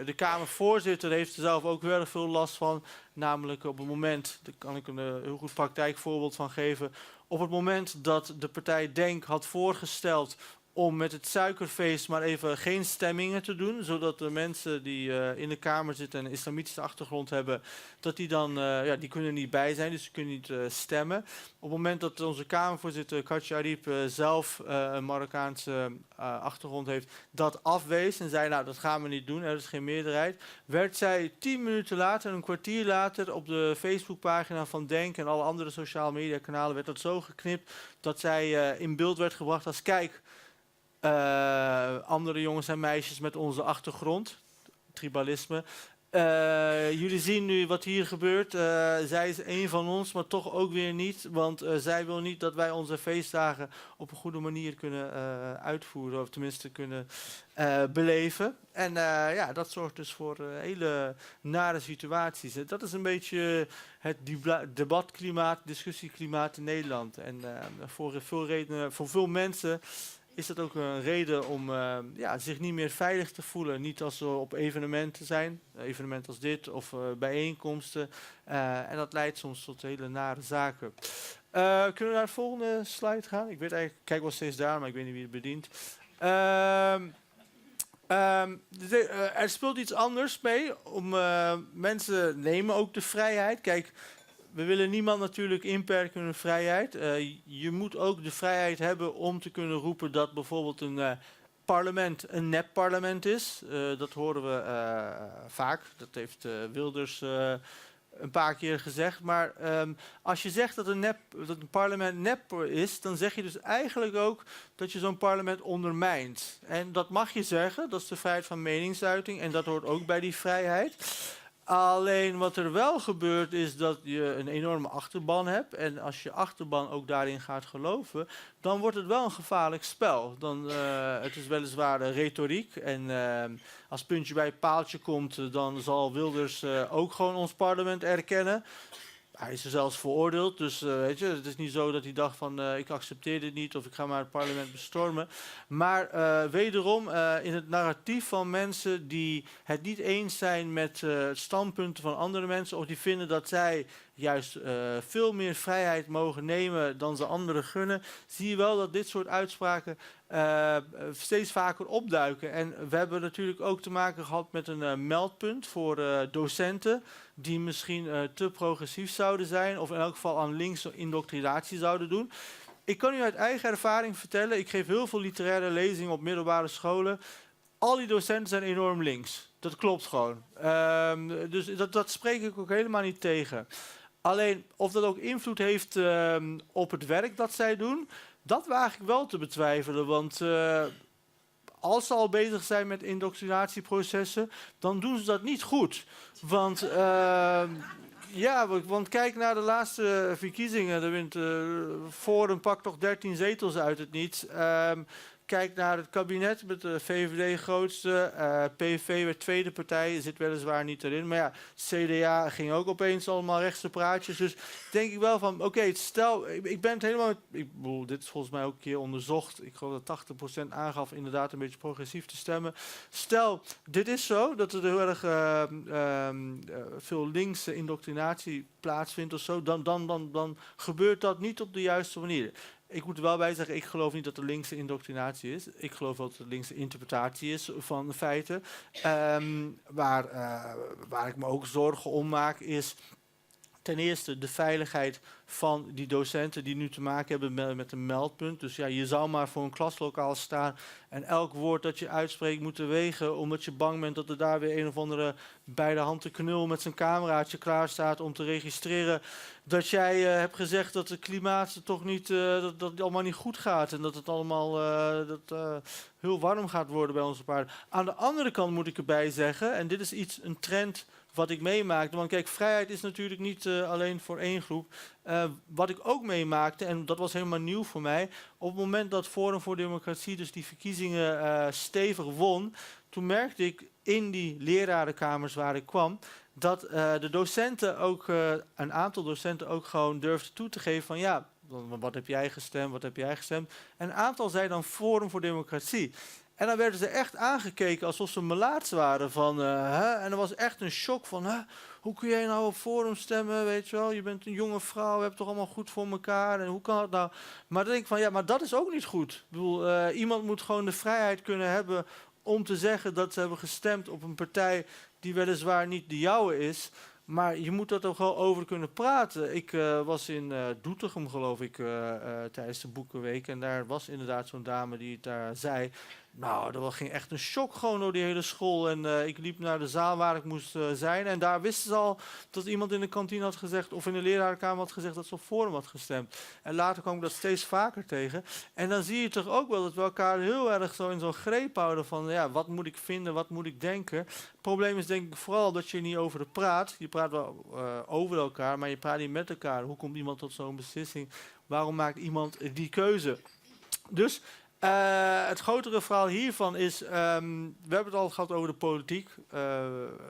De Kamervoorzitter heeft er zelf ook heel erg veel last van. Namelijk op het moment, daar kan ik een heel goed praktijkvoorbeeld van geven, op het moment dat de partij DENK had voorgesteld Om met het suikerfeest maar even geen stemmingen te doen, zodat de mensen die in de Kamer zitten en een islamitische achtergrond hebben, dat die dan, ja, die kunnen niet bij zijn, dus ze kunnen niet stemmen. Op het moment dat onze Kamervoorzitter Katja Arib zelf een Marokkaanse achtergrond heeft, dat afwees en zei, nou dat gaan we niet doen, er is geen meerderheid, werd zij 10 minuten later, een kwartier later, op de Facebookpagina van Denk en alle andere sociale media kanalen werd dat zo geknipt dat zij in beeld werd gebracht als kijk, andere jongens en meisjes met onze achtergrond, tribalisme. Jullie zien nu wat hier gebeurt. Zij is een van ons, maar toch ook weer niet. Want zij wil niet dat wij onze feestdagen op een goede manier kunnen uitvoeren. Of tenminste kunnen beleven. En ja, dat zorgt dus voor hele nare situaties. En dat is een beetje het debatklimaat, discussieklimaat in Nederland. En voor veel redenen, voor veel mensen is dat ook een reden om ja, zich niet meer veilig te voelen. Niet als ze op evenementen zijn, evenementen als dit of bijeenkomsten. En dat leidt soms tot hele nare zaken. Kunnen we naar de volgende slide gaan? Ik weet eigenlijk, ik kijk wel steeds daar, maar ik weet niet wie het bedient. Er speelt iets anders mee. Mensen nemen ook de vrijheid. Kijk, we willen niemand natuurlijk inperken in hun vrijheid. Je moet ook de vrijheid hebben om te kunnen roepen dat bijvoorbeeld een parlement een nep-parlement is. Dat horen we vaak. Dat heeft Wilders een paar keer gezegd. Maar als je zegt dat een parlement nep is, dan zeg je dus eigenlijk ook dat je zo'n parlement ondermijnt. En dat mag je zeggen, dat is de vrijheid van meningsuiting en dat hoort ook bij die vrijheid. Alleen wat er wel gebeurt is dat je een enorme achterban hebt. En als je achterban ook daarin gaat geloven, dan wordt het wel een gevaarlijk spel. Het is weliswaar retoriek. En als puntje bij paaltje komt, dan zal Wilders ook gewoon ons parlement erkennen. Hij is er zelfs veroordeeld, dus weet je, het is niet zo dat hij dacht van ik accepteer dit niet of ik ga maar het parlement bestormen. Maar wederom, in het narratief van mensen die het niet eens zijn met standpunten van andere mensen of die vinden dat zij juist veel meer vrijheid mogen nemen dan ze anderen gunnen, zie je wel dat dit soort uitspraken steeds vaker opduiken. En we hebben natuurlijk ook te maken gehad met een meldpunt voor docenten die misschien te progressief zouden zijn of in elk geval aan linkse indoctrinatie zouden doen. Ik kan u uit eigen ervaring vertellen, ik geef heel veel literaire lezingen op middelbare scholen. Al die docenten zijn enorm links. Dat klopt gewoon. Dus dat spreek ik ook helemaal niet tegen. Alleen of dat ook invloed heeft op het werk dat zij doen, dat waag ik wel te betwijfelen. Want als ze al bezig zijn met indoctrinatieprocessen, dan doen ze dat niet goed. Want ja, want kijk naar de laatste verkiezingen. Er wint Forum pakt toch 13 zetels uit het niets. Kijk naar het kabinet met de VVD grootste. PVV werd tweede partij, zit weliswaar niet erin. Maar ja, CDA ging ook opeens allemaal rechtse praatjes. Dus denk ik wel van, oké, stel, ik ben het helemaal... Ik bedoel, dit is volgens mij ook een keer onderzocht. Ik geloof dat 80% aangaf inderdaad een beetje progressief te stemmen. Stel, dit is zo, dat er heel erg veel linkse indoctrinatie plaatsvindt of zo, dan gebeurt dat niet op de juiste manier. Ik moet er wel bij zeggen, ik geloof niet dat er linkse indoctrinatie is. Ik geloof dat er linkse interpretatie is van de feiten. Waar ik me ook zorgen om maak is ten eerste de veiligheid van die docenten die nu te maken hebben met een meldpunt. Dus ja, je zou maar voor een klaslokaal staan en elk woord dat je uitspreekt moeten wegen, omdat je bang bent dat er daar weer een of andere bij de hand knul met zijn cameraatje klaar staat om te registreren dat jij hebt gezegd dat het klimaat toch niet, dat het allemaal niet goed gaat en dat het allemaal heel warm gaat worden bij onze paarden. Aan de andere kant moet ik erbij zeggen, en dit is iets, een trend wat ik meemaakte. Want kijk, vrijheid is natuurlijk niet alleen voor één groep. Wat ik ook meemaakte, en dat was helemaal nieuw voor mij, op het moment dat Forum voor Democratie dus die verkiezingen stevig won, toen merkte ik in die lerarenkamers waar ik kwam, dat de docenten ook, een aantal docenten ook gewoon durfden toe te geven van ja, wat heb jij gestemd, wat heb jij gestemd? En een aantal zei dan Forum voor Democratie. En dan werden ze echt aangekeken alsof ze melaats waren. Van, hè? En er was echt een shock van, hè? Hoe kun jij nou op Forum stemmen, weet je wel? Je bent een jonge vrouw, we hebben toch allemaal goed voor elkaar. En hoe kan dat nou? Maar dan denk ik van, ja, maar dat is ook niet goed. Ik bedoel, iemand moet gewoon de vrijheid kunnen hebben om te zeggen dat ze hebben gestemd op een partij die weliswaar niet de jouwe is. Maar je moet dat ook wel over kunnen praten. Ik was in Doetinchem, geloof ik, tijdens de Boekenweek. En daar was inderdaad zo'n dame die het daar zei. Nou, dat ging echt een shock gewoon door die hele school. En ik liep naar de zaal waar ik moest zijn. En daar wisten ze al dat iemand in de kantine had gezegd, of in de lerarenkamer had gezegd dat ze op Forum had gestemd. En later kwam ik dat steeds vaker tegen. En dan zie je toch ook wel dat we elkaar heel erg zo in zo'n greep houden van, ja, wat moet ik vinden, wat moet ik denken. Het probleem is denk ik vooral dat je niet over praat. Je praat wel over elkaar, maar je praat niet met elkaar. Hoe komt iemand tot zo'n beslissing? Waarom maakt iemand die keuze? Dus het grotere verhaal hiervan is, we hebben het al gehad over de politiek.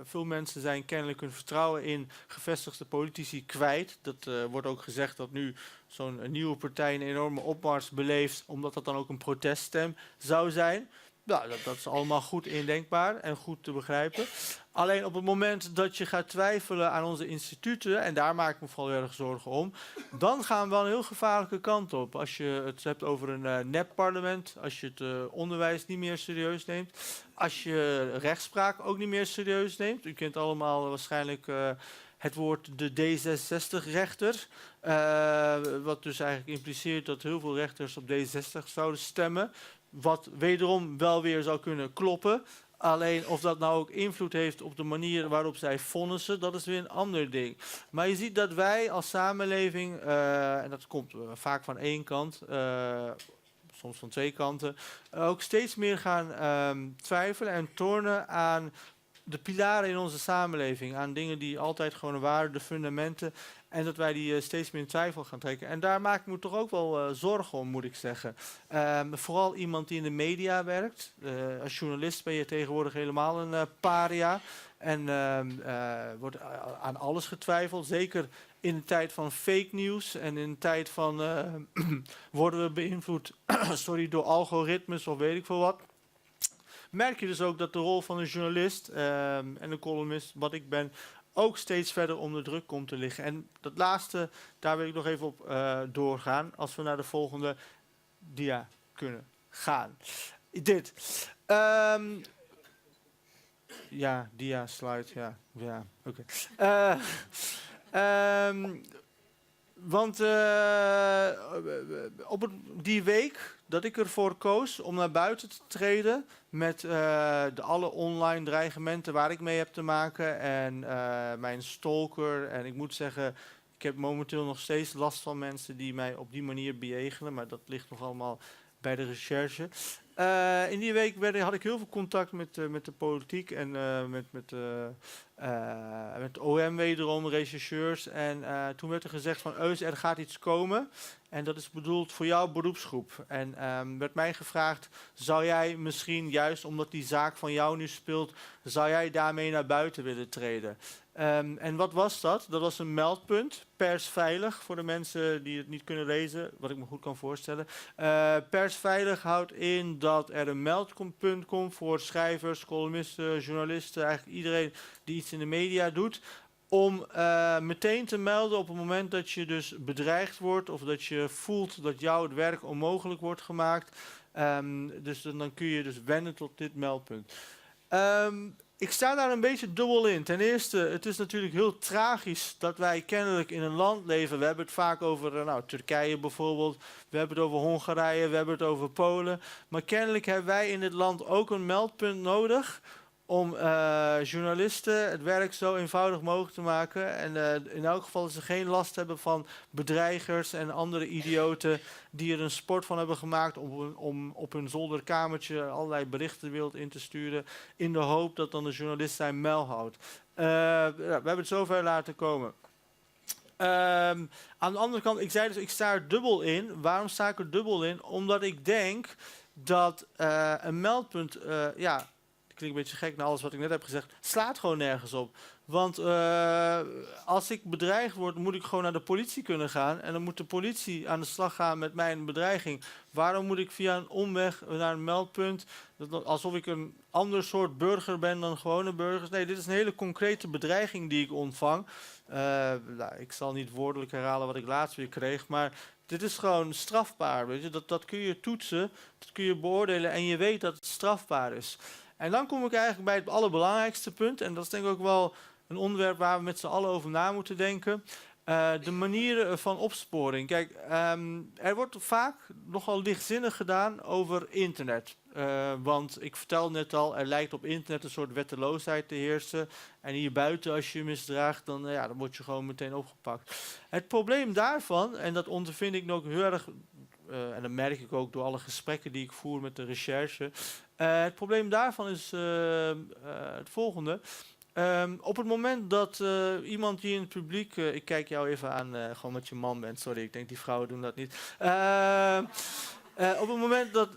Veel mensen zijn kennelijk hun vertrouwen in gevestigde politici kwijt. Dat wordt ook gezegd dat nu zo'n nieuwe partij een enorme opmars beleeft, omdat dat dan ook een proteststem zou zijn. Nou, dat is allemaal goed indenkbaar en goed te begrijpen. Alleen op het moment dat je gaat twijfelen aan onze instituten, en daar maak ik me vooral heel erg zorgen om, dan gaan we wel een heel gevaarlijke kant op. Als je het hebt over een nepparlement, als je het onderwijs niet meer serieus neemt, als je rechtspraak ook niet meer serieus neemt. U kent allemaal waarschijnlijk het woord de D66-rechter, wat dus eigenlijk impliceert dat heel veel rechters op D66 zouden stemmen. Wat wederom wel weer zou kunnen kloppen. Alleen of dat nou ook invloed heeft op de manier waarop zij vonnissen, dat is weer een ander ding. Maar je ziet dat wij als samenleving, en dat komt vaak van één kant, soms van twee kanten, ook steeds meer gaan twijfelen en tornen aan de pilaren in onze samenleving, aan dingen die altijd gewoon waren, de fundamenten, en dat wij die steeds meer in twijfel gaan trekken. En daar maak ik me toch ook wel zorgen om, moet ik zeggen. Vooral iemand die in de media werkt. Als journalist ben je tegenwoordig helemaal een paria. En wordt aan alles getwijfeld. Zeker in de tijd van fake news en in de tijd van worden we beïnvloed sorry, door algoritmes of weet ik veel wat. Merk je dus ook dat de rol van een journalist en een columnist, wat ik ben, ook steeds verder onder druk komt te liggen. En dat laatste, daar wil ik nog even op doorgaan, als we naar de volgende dia kunnen gaan. Dit. Ja, dia, slide, ja, ja, oké. Okay. Want op die week dat ik ervoor koos om naar buiten te treden met de alle online dreigementen waar ik mee heb te maken en mijn stalker. En ik moet zeggen, ik heb momenteel nog steeds last van mensen die mij op die manier bejegenen, maar dat ligt nog allemaal bij de recherche. In die week had ik heel veel contact met de politiek en met de OM wederom, rechercheurs. En toen werd er gezegd van Eus, er gaat iets komen en dat is bedoeld voor jouw beroepsgroep. En werd mij gevraagd, zou jij misschien, juist omdat die zaak van jou nu speelt, zou jij daarmee naar buiten willen treden? En wat was dat? Dat was een meldpunt, persveilig, voor de mensen die het niet kunnen lezen, wat ik me goed kan voorstellen. Persveilig houdt in dat er een meldpunt komt voor schrijvers, columnisten, journalisten, eigenlijk iedereen die iets in de media doet, om meteen te melden op het moment dat je dus bedreigd wordt of dat je voelt dat jou het werk onmogelijk wordt gemaakt. Dus dan kun je dus wenden tot dit meldpunt. Ik sta daar een beetje dubbel in. Ten eerste, het is natuurlijk heel tragisch dat wij kennelijk in een land leven. We hebben het vaak over nou, Turkije bijvoorbeeld. We hebben het over Hongarije, we hebben het over Polen. Maar kennelijk hebben wij in dit land ook een meldpunt nodig om journalisten het werk zo eenvoudig mogelijk te maken. En in elk geval dat ze geen last hebben van bedreigers en andere idioten die er een sport van hebben gemaakt om op hun zolderkamertje allerlei berichten de wereld in te sturen, in de hoop dat dan de journalist zijn muil houdt. We hebben het zover laten komen. Aan de andere kant, ik zei dus, ik sta er dubbel in. Waarom sta ik er dubbel in? Omdat ik denk dat een meldpunt, ja, klinkt een beetje gek na alles wat ik net heb gezegd, slaat gewoon nergens op. Want als ik bedreigd word, moet ik gewoon naar de politie kunnen gaan. En dan moet de politie aan de slag gaan met mijn bedreiging. Waarom moet ik via een omweg naar een meldpunt, alsof ik een ander soort burger ben dan gewone burgers? Nee, dit is een hele concrete bedreiging die ik ontvang. Nou, ik zal niet woordelijk herhalen wat ik laatst weer kreeg, maar dit is gewoon strafbaar. Weet je? Dat kun je toetsen, dat kun je beoordelen en je weet dat het strafbaar is. En dan kom ik eigenlijk bij het allerbelangrijkste punt. En dat is denk ik ook wel een onderwerp waar we met z'n allen over na moeten denken. De manieren van opsporing. Kijk, er wordt vaak nogal lichtzinnig gedaan over internet. Want ik vertelde net al, er lijkt op internet een soort wetteloosheid te heersen. En hier buiten, als je je misdraagt, ja, dan word je gewoon meteen opgepakt. Het probleem daarvan, en dat ondervind ik nog heel erg, en dat merk ik ook door alle gesprekken die ik voer met de recherche. Het probleem daarvan is het volgende. Op het moment dat iemand die in het publiek... ik kijk jou even aan, gewoon met je man bent. Sorry, ik denk die vrouwen doen dat niet. Op het moment dat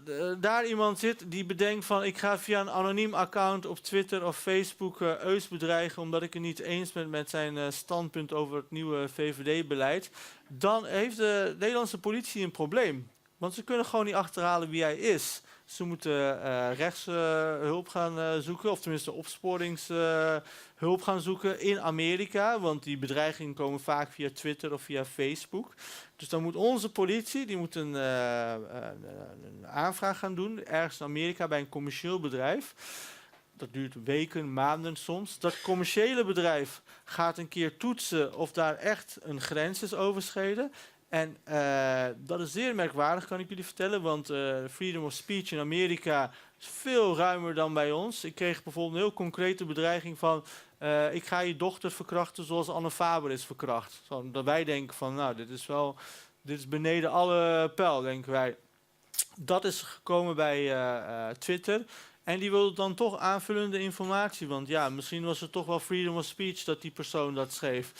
daar iemand zit die bedenkt van... ik ga via een anoniem account op Twitter of Facebook Eus bedreigen... omdat ik het niet eens ben met zijn standpunt over het nieuwe VVD-beleid... dan heeft de Nederlandse politie een probleem. Want ze kunnen gewoon niet achterhalen wie hij is. Ze moeten rechtshulp gaan zoeken, of tenminste opsporingshulp gaan zoeken in Amerika. Want die bedreigingen komen vaak via Twitter of via Facebook. Dus dan moet onze politie, die moet een aanvraag gaan doen, ergens in Amerika bij een commercieel bedrijf. Dat duurt weken, maanden soms. Dat commerciële bedrijf gaat een keer toetsen of daar echt een grens is overschreden. En dat is zeer merkwaardig, kan ik jullie vertellen, want freedom of speech in Amerika is veel ruimer dan bij ons. Ik kreeg bijvoorbeeld een heel concrete bedreiging van... ik ga je dochter verkrachten zoals Anne Faber is verkracht. Zo, dat wij denken van, nou, dit is beneden alle peil, denken wij. Dat is gekomen bij Twitter. En die wilde dan toch aanvullende informatie, want ja, misschien was het toch wel freedom of speech dat die persoon dat schreef.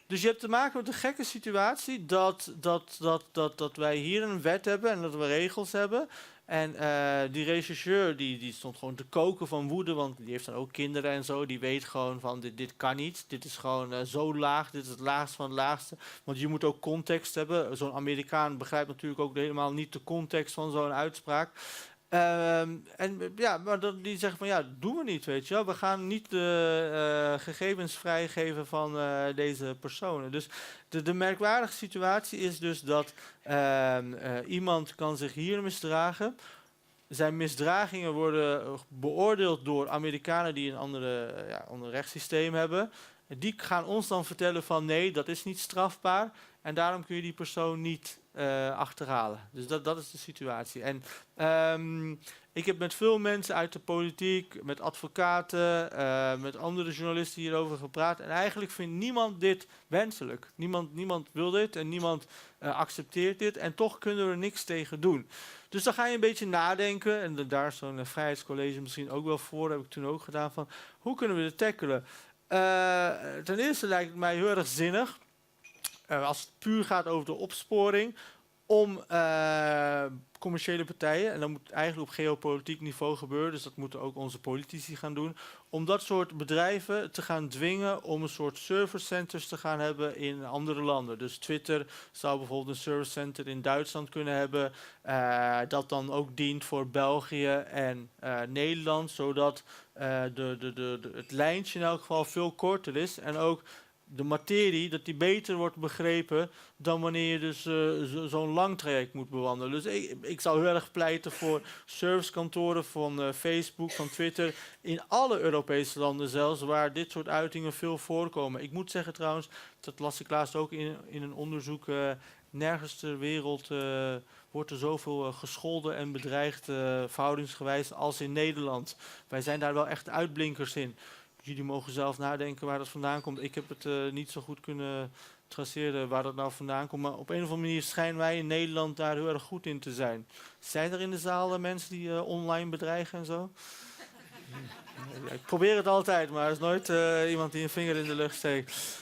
Dus je hebt te maken met de gekke situatie dat wij hier een wet hebben en dat we regels hebben. En die rechercheur die stond gewoon te koken van woede, want die heeft dan ook kinderen en zo. Die weet gewoon van dit kan niet, dit is gewoon zo laag, dit is het laagste van het laagste. Want je moet ook context hebben. Zo'n Amerikaan begrijpt natuurlijk ook helemaal niet de context van zo'n uitspraak. En ja, maar die zeggen van ja, dat doen we niet, weet je wel. We gaan niet de gegevens vrijgeven van deze personen. Dus de merkwaardige situatie is dus dat iemand kan zich hier misdragen. Zijn misdragingen worden beoordeeld door Amerikanen die een ander rechtssysteem hebben. Die gaan ons dan vertellen van nee, dat is niet strafbaar. En daarom kun je die persoon niet achterhalen. Dus dat is de situatie. En ik heb met veel mensen uit de politiek, met advocaten, met andere journalisten hierover gepraat. En eigenlijk vindt niemand dit wenselijk. Niemand wil dit en niemand accepteert dit. En toch kunnen we er niks tegen doen. Dus dan ga je een beetje nadenken. En daar is zo'n vrijheidscollege misschien ook wel voor. Dat heb ik toen ook gedaan. Van, hoe kunnen we dit tackelen? Ten eerste lijkt het mij heel erg zinnig. Als het puur gaat over de opsporing, om commerciële partijen, en dat moet eigenlijk op geopolitiek niveau gebeuren, dus dat moeten ook onze politici gaan doen, om dat soort bedrijven te gaan dwingen om een soort service centers te gaan hebben in andere landen. Dus Twitter zou bijvoorbeeld een service center in Duitsland kunnen hebben, dat dan ook dient voor België en Nederland, zodat het lijntje in elk geval veel korter is en ook de materie, dat die beter wordt begrepen dan wanneer je dus zo'n lang traject moet bewandelen. Dus ik zou heel erg pleiten voor servicekantoren van Facebook, van Twitter, in alle Europese landen zelfs, waar dit soort uitingen veel voorkomen. Ik moet zeggen trouwens, dat las ik laatst ook in een onderzoek, nergens ter wereld wordt er zoveel gescholden en bedreigd verhoudingsgewijs als in Nederland. Wij zijn daar wel echt uitblinkers in. Jullie mogen zelf nadenken waar dat vandaan komt. Ik heb het niet zo goed kunnen traceren waar dat nou vandaan komt. Maar op een of andere manier schijnen wij in Nederland daar heel erg goed in te zijn. Zijn er in de zaal mensen die online bedreigen en zo? Ja, ik probeer het altijd, maar er is nooit iemand die een vinger in de lucht steekt.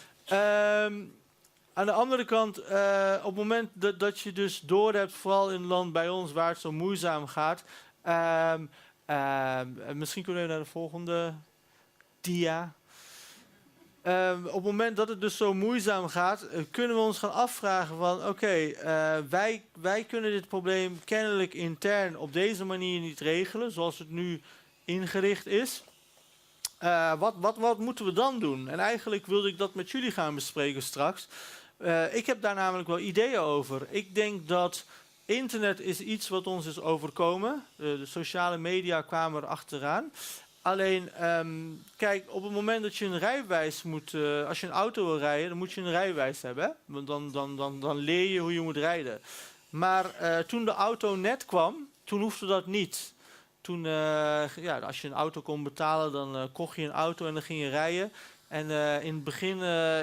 Aan de andere kant, op het moment dat je dus doorhebt, vooral in een land bij ons waar het zo moeizaam gaat. Misschien kunnen we naar de volgende. Dia. Op het moment dat het dus zo moeizaam gaat, kunnen we ons gaan afvragen van oké, wij kunnen dit probleem kennelijk intern op deze manier niet regelen, zoals het nu ingericht is. Wat moeten we dan doen? En eigenlijk wilde ik dat met jullie gaan bespreken straks. Ik heb daar namelijk wel ideeën over. Ik denk dat internet is iets wat ons is overkomen. De sociale media kwamen er achteraan. Alleen, kijk, op het moment dat je een rijbewijs moet, als je een auto wil rijden, dan moet je een rijbewijs hebben. Hè? Want dan leer je hoe je moet rijden. Maar toen de auto net kwam, toen hoefde dat niet. Toen, ja, als je een auto kon betalen, dan kocht je een auto en dan ging je rijden. En in het begin,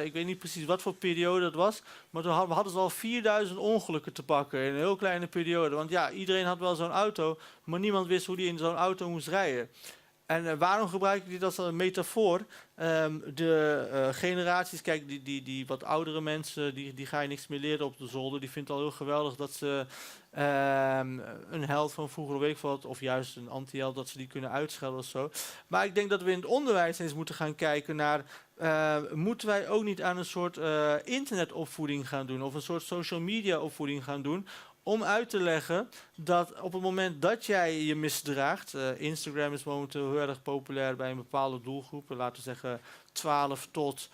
ik weet niet precies wat voor periode dat was, maar toen hadden ze al 4000 ongelukken te pakken in een heel kleine periode. Want ja, iedereen had wel zo'n auto, maar niemand wist hoe die in zo'n auto moest rijden. En waarom gebruik ik dit als een metafoor? De generaties, kijk, die wat oudere mensen, die ga je niks meer leren op de zolder. Die vindt het al heel geweldig dat ze een held van vroeger weet ik wat, of juist een anti-held, dat ze die kunnen uitschelden of zo. Maar ik denk dat we in het onderwijs eens moeten gaan kijken naar, moeten wij ook niet aan een soort internetopvoeding gaan doen, of een soort social media opvoeding gaan doen, om uit te leggen dat op het moment dat jij je misdraagt, Instagram is momenteel heel erg populair bij een bepaalde doelgroep, laten we zeggen 12 tot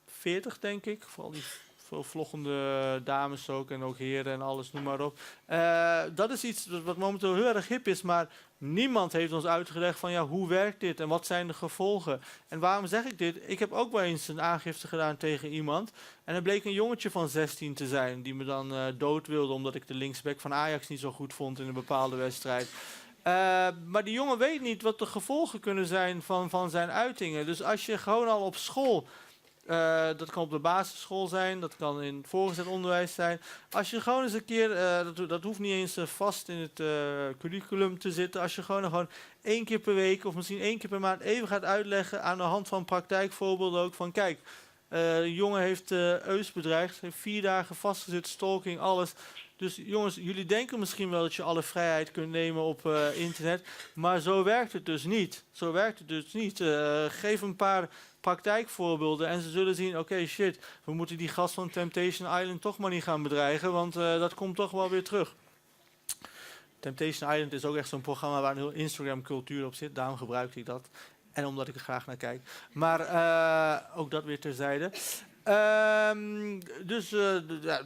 40 denk ik, vooral die veel vloggende dames ook en ook heren en alles, noem maar op. Dat is iets wat momenteel heel erg hip is, maar niemand heeft ons uitgelegd van ja, hoe werkt dit en wat zijn de gevolgen? En waarom zeg ik dit? Ik heb ook wel eens een aangifte gedaan tegen iemand en er bleek een jongetje van 16 te zijn die me dan dood wilde omdat ik de linksback van Ajax niet zo goed vond in een bepaalde wedstrijd. Maar die jongen weet niet wat de gevolgen kunnen zijn van zijn uitingen. Dus als je gewoon al op school, dat kan op de basisschool zijn, dat kan in het voortgezet onderwijs zijn. Als je gewoon eens een keer, dat hoeft niet eens vast in het curriculum te zitten. Als je gewoon één keer per week of misschien één keer per maand even gaat uitleggen aan de hand van praktijkvoorbeelden ook van kijk, een jongen heeft Eus bedreigd, heeft 4 dagen vastgezet, stalking, alles. Dus jongens, jullie denken misschien wel dat je alle vrijheid kunt nemen op internet, maar zo werkt het dus niet. Zo werkt het dus niet. Geef een paar praktijkvoorbeelden en ze zullen zien, oké, shit, we moeten die gast van Temptation Island toch maar niet gaan bedreigen, want dat komt toch wel weer terug. Temptation Island is ook echt zo'n programma waar een heel Instagram cultuur op zit, daarom gebruik ik dat. En omdat ik er graag naar kijk. Maar ook dat weer terzijde. Dus ja,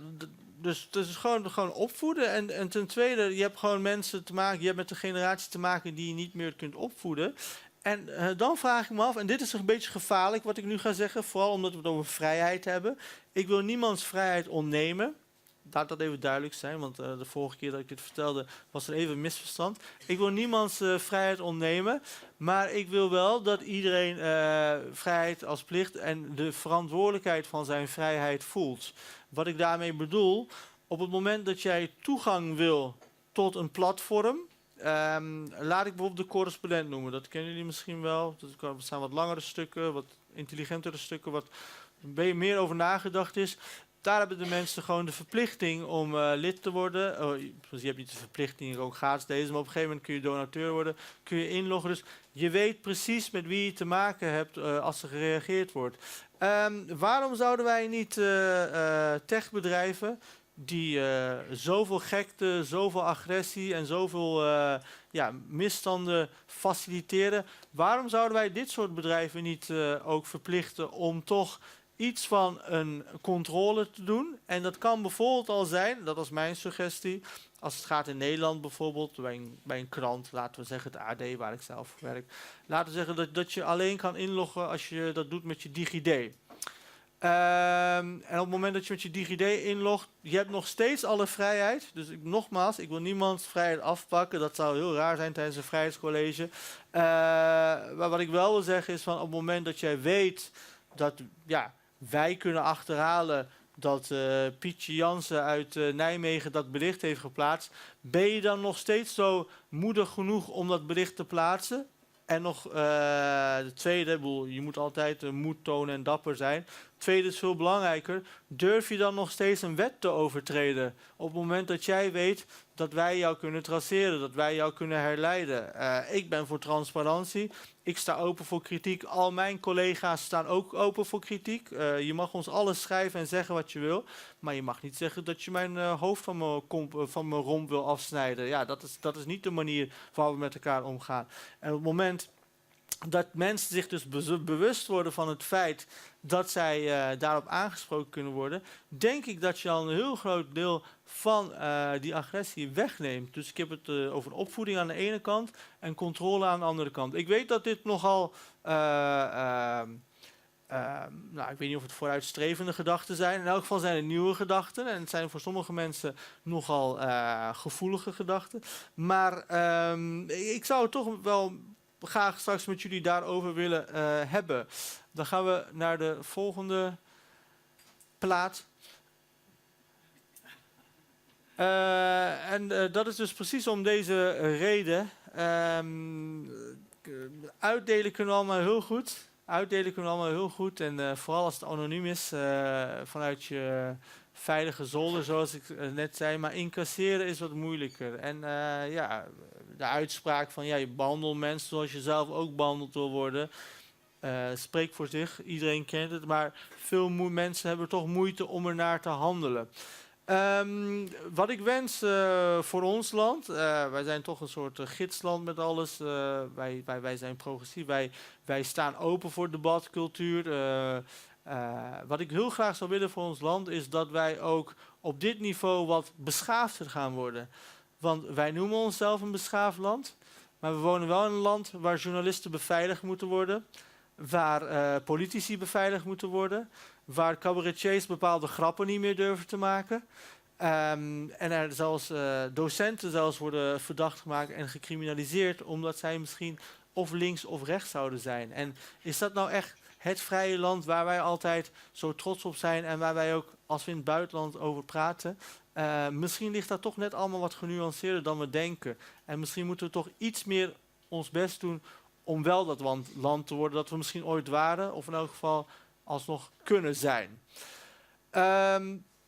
dus het is gewoon opvoeden. En ten tweede, je hebt gewoon mensen te maken, je hebt met een generatie te maken die je niet meer kunt opvoeden. En dan vraag ik me af, en dit is een beetje gevaarlijk wat ik nu ga zeggen, vooral omdat we het over vrijheid hebben. Ik wil niemands vrijheid ontnemen. Laat dat even duidelijk zijn, want de vorige keer dat ik dit vertelde was er even een misverstand. Ik wil niemands vrijheid ontnemen, maar ik wil wel dat iedereen vrijheid als plicht en de verantwoordelijkheid van zijn vrijheid voelt. Wat ik daarmee bedoel, op het moment dat jij toegang wil tot een platform, laat ik bijvoorbeeld De Correspondent noemen. Dat kennen jullie misschien wel. Dat zijn wat langere stukken, wat intelligentere stukken, wat meer over nagedacht is. Daar hebben de mensen gewoon de verplichting om lid te worden. Oh, je hebt niet de verplichting ook gratis deze, maar op een gegeven moment kun je donateur worden, kun je inloggen. Dus je weet precies met wie je te maken hebt als er gereageerd wordt. Waarom zouden wij niet techbedrijven die zoveel gekte, zoveel agressie en zoveel ja, misstanden faciliteren, waarom zouden wij dit soort bedrijven niet ook verplichten om toch iets van een controle te doen? En dat kan bijvoorbeeld al zijn, dat was mijn suggestie, als het gaat in Nederland bijvoorbeeld, bij een krant, laten we zeggen het AD waar ik zelf voor werk. Laten we zeggen dat je alleen kan inloggen als je dat doet met je DigiD. En op het moment dat je met je DigiD inlogt, je hebt nog steeds alle vrijheid. Dus nogmaals, ik wil niemands vrijheid afpakken. Dat zou heel raar zijn tijdens een vrijheidscollege. Maar wat ik wel wil zeggen is van op het moment dat jij weet dat, ja, wij kunnen achterhalen dat Pietje Jansen uit Nijmegen dat bericht heeft geplaatst, ben je dan nog steeds zo moedig genoeg om dat bericht te plaatsen? En nog de tweede, bedoel, je moet altijd moed tonen en dapper zijn. Tweede is veel belangrijker, durf je dan nog steeds een wet te overtreden? Op het moment dat jij weet dat wij jou kunnen traceren, dat wij jou kunnen herleiden. Ik ben voor transparantie, ik sta open voor kritiek. Al mijn collega's staan ook open voor kritiek. Je mag ons alles schrijven en zeggen wat je wil, maar je mag niet zeggen dat je mijn hoofd van mijn romp wil afsnijden. Ja, dat is niet de manier waarop we met elkaar omgaan. En op het moment dat mensen zich dus bewust worden van het feit dat zij daarop aangesproken kunnen worden, denk ik dat je al een heel groot deel van die agressie wegneemt. Dus ik heb het over opvoeding aan de ene kant en controle aan de andere kant. Ik weet dat dit nogal, nou, ik weet niet of het vooruitstrevende gedachten zijn. In elk geval zijn het nieuwe gedachten. En het zijn voor sommige mensen nogal gevoelige gedachten. Maar ik zou het toch wel graag straks met jullie daarover willen hebben. Dan gaan we naar de volgende plaat. En dat is dus precies om deze reden. Uitdelen kunnen we allemaal heel goed. Uitdelen kunnen we allemaal heel goed. En vooral als het anoniem is, vanuit je veilige zolder, zoals ik net zei. Maar incasseren is wat moeilijker. En ja, de uitspraak van ja, je behandelt mensen zoals je zelf ook behandeld wil worden, spreekt voor zich. Iedereen kent het, maar veel mensen hebben toch moeite om ernaar te handelen. Wat ik wens voor ons land, wij zijn toch een soort gidsland met alles. Wij zijn progressief, wij staan open voor debatcultuur. Wat ik heel graag zou willen voor ons land is dat wij ook op dit niveau wat beschaafder gaan worden. Want wij noemen onszelf een beschaafd land, maar we wonen wel in een land waar journalisten beveiligd moeten worden, waar politici beveiligd moeten worden, waar cabaretiers bepaalde grappen niet meer durven te maken. En er zelfs docenten zelfs worden verdacht gemaakt en gecriminaliseerd omdat zij misschien of links of rechts zouden zijn. En is dat nou echt het vrije land waar wij altijd zo trots op zijn en waar wij ook als we in het buitenland over praten? Misschien ligt dat toch net allemaal wat genuanceerder dan we denken. En misschien moeten we toch iets meer ons best doen om wel dat land te worden dat we misschien ooit waren, of in elk geval alsnog kunnen zijn.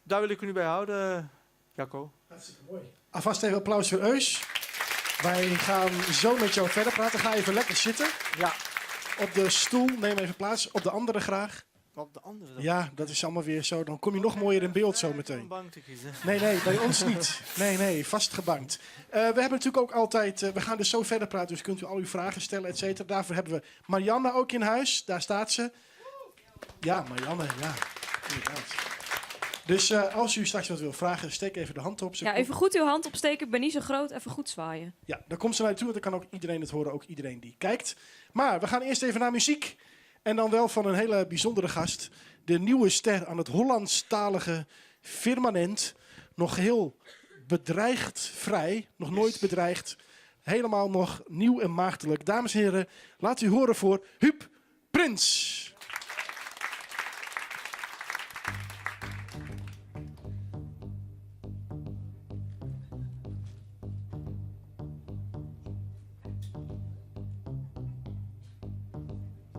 Daar wil ik u nu bij houden, Jacco. Hartstikke mooi. Alvast even applaus voor Eus. Wij gaan zo met jou verder praten. Ga even lekker zitten. Ja. Op de stoel, neem even plaats. Op de andere graag. Op de andere dan? Ja, dat is allemaal weer zo. Dan kom je nog mooier in beeld zo meteen. Om bank te kiezen. Nee, nee, bij ons niet. Nee, nee, vastgebankt. We hebben natuurlijk ook altijd... we gaan dus zo verder praten, dus kunt u al uw vragen stellen, et cetera. Daarvoor hebben we Marianne ook in huis. Daar staat ze. Ja, Marianne, ja. Inderdaad. Dus als u straks wat wil vragen, steek even de hand op. Ja, even goed uw hand opsteken. Ik ben niet zo groot. Even goed zwaaien. Ja, dan komt ze naar u toe. Want dan kan ook iedereen het horen, ook iedereen die kijkt. Maar we gaan eerst even naar muziek. En dan wel van een hele bijzondere gast. De nieuwe ster aan het Hollandstalige firmament. Nog heel bedreigd vrij. Nog nooit bedreigd. Helemaal nog nieuw en maagdelijk. Dames en heren, laat u horen voor Huub Prins.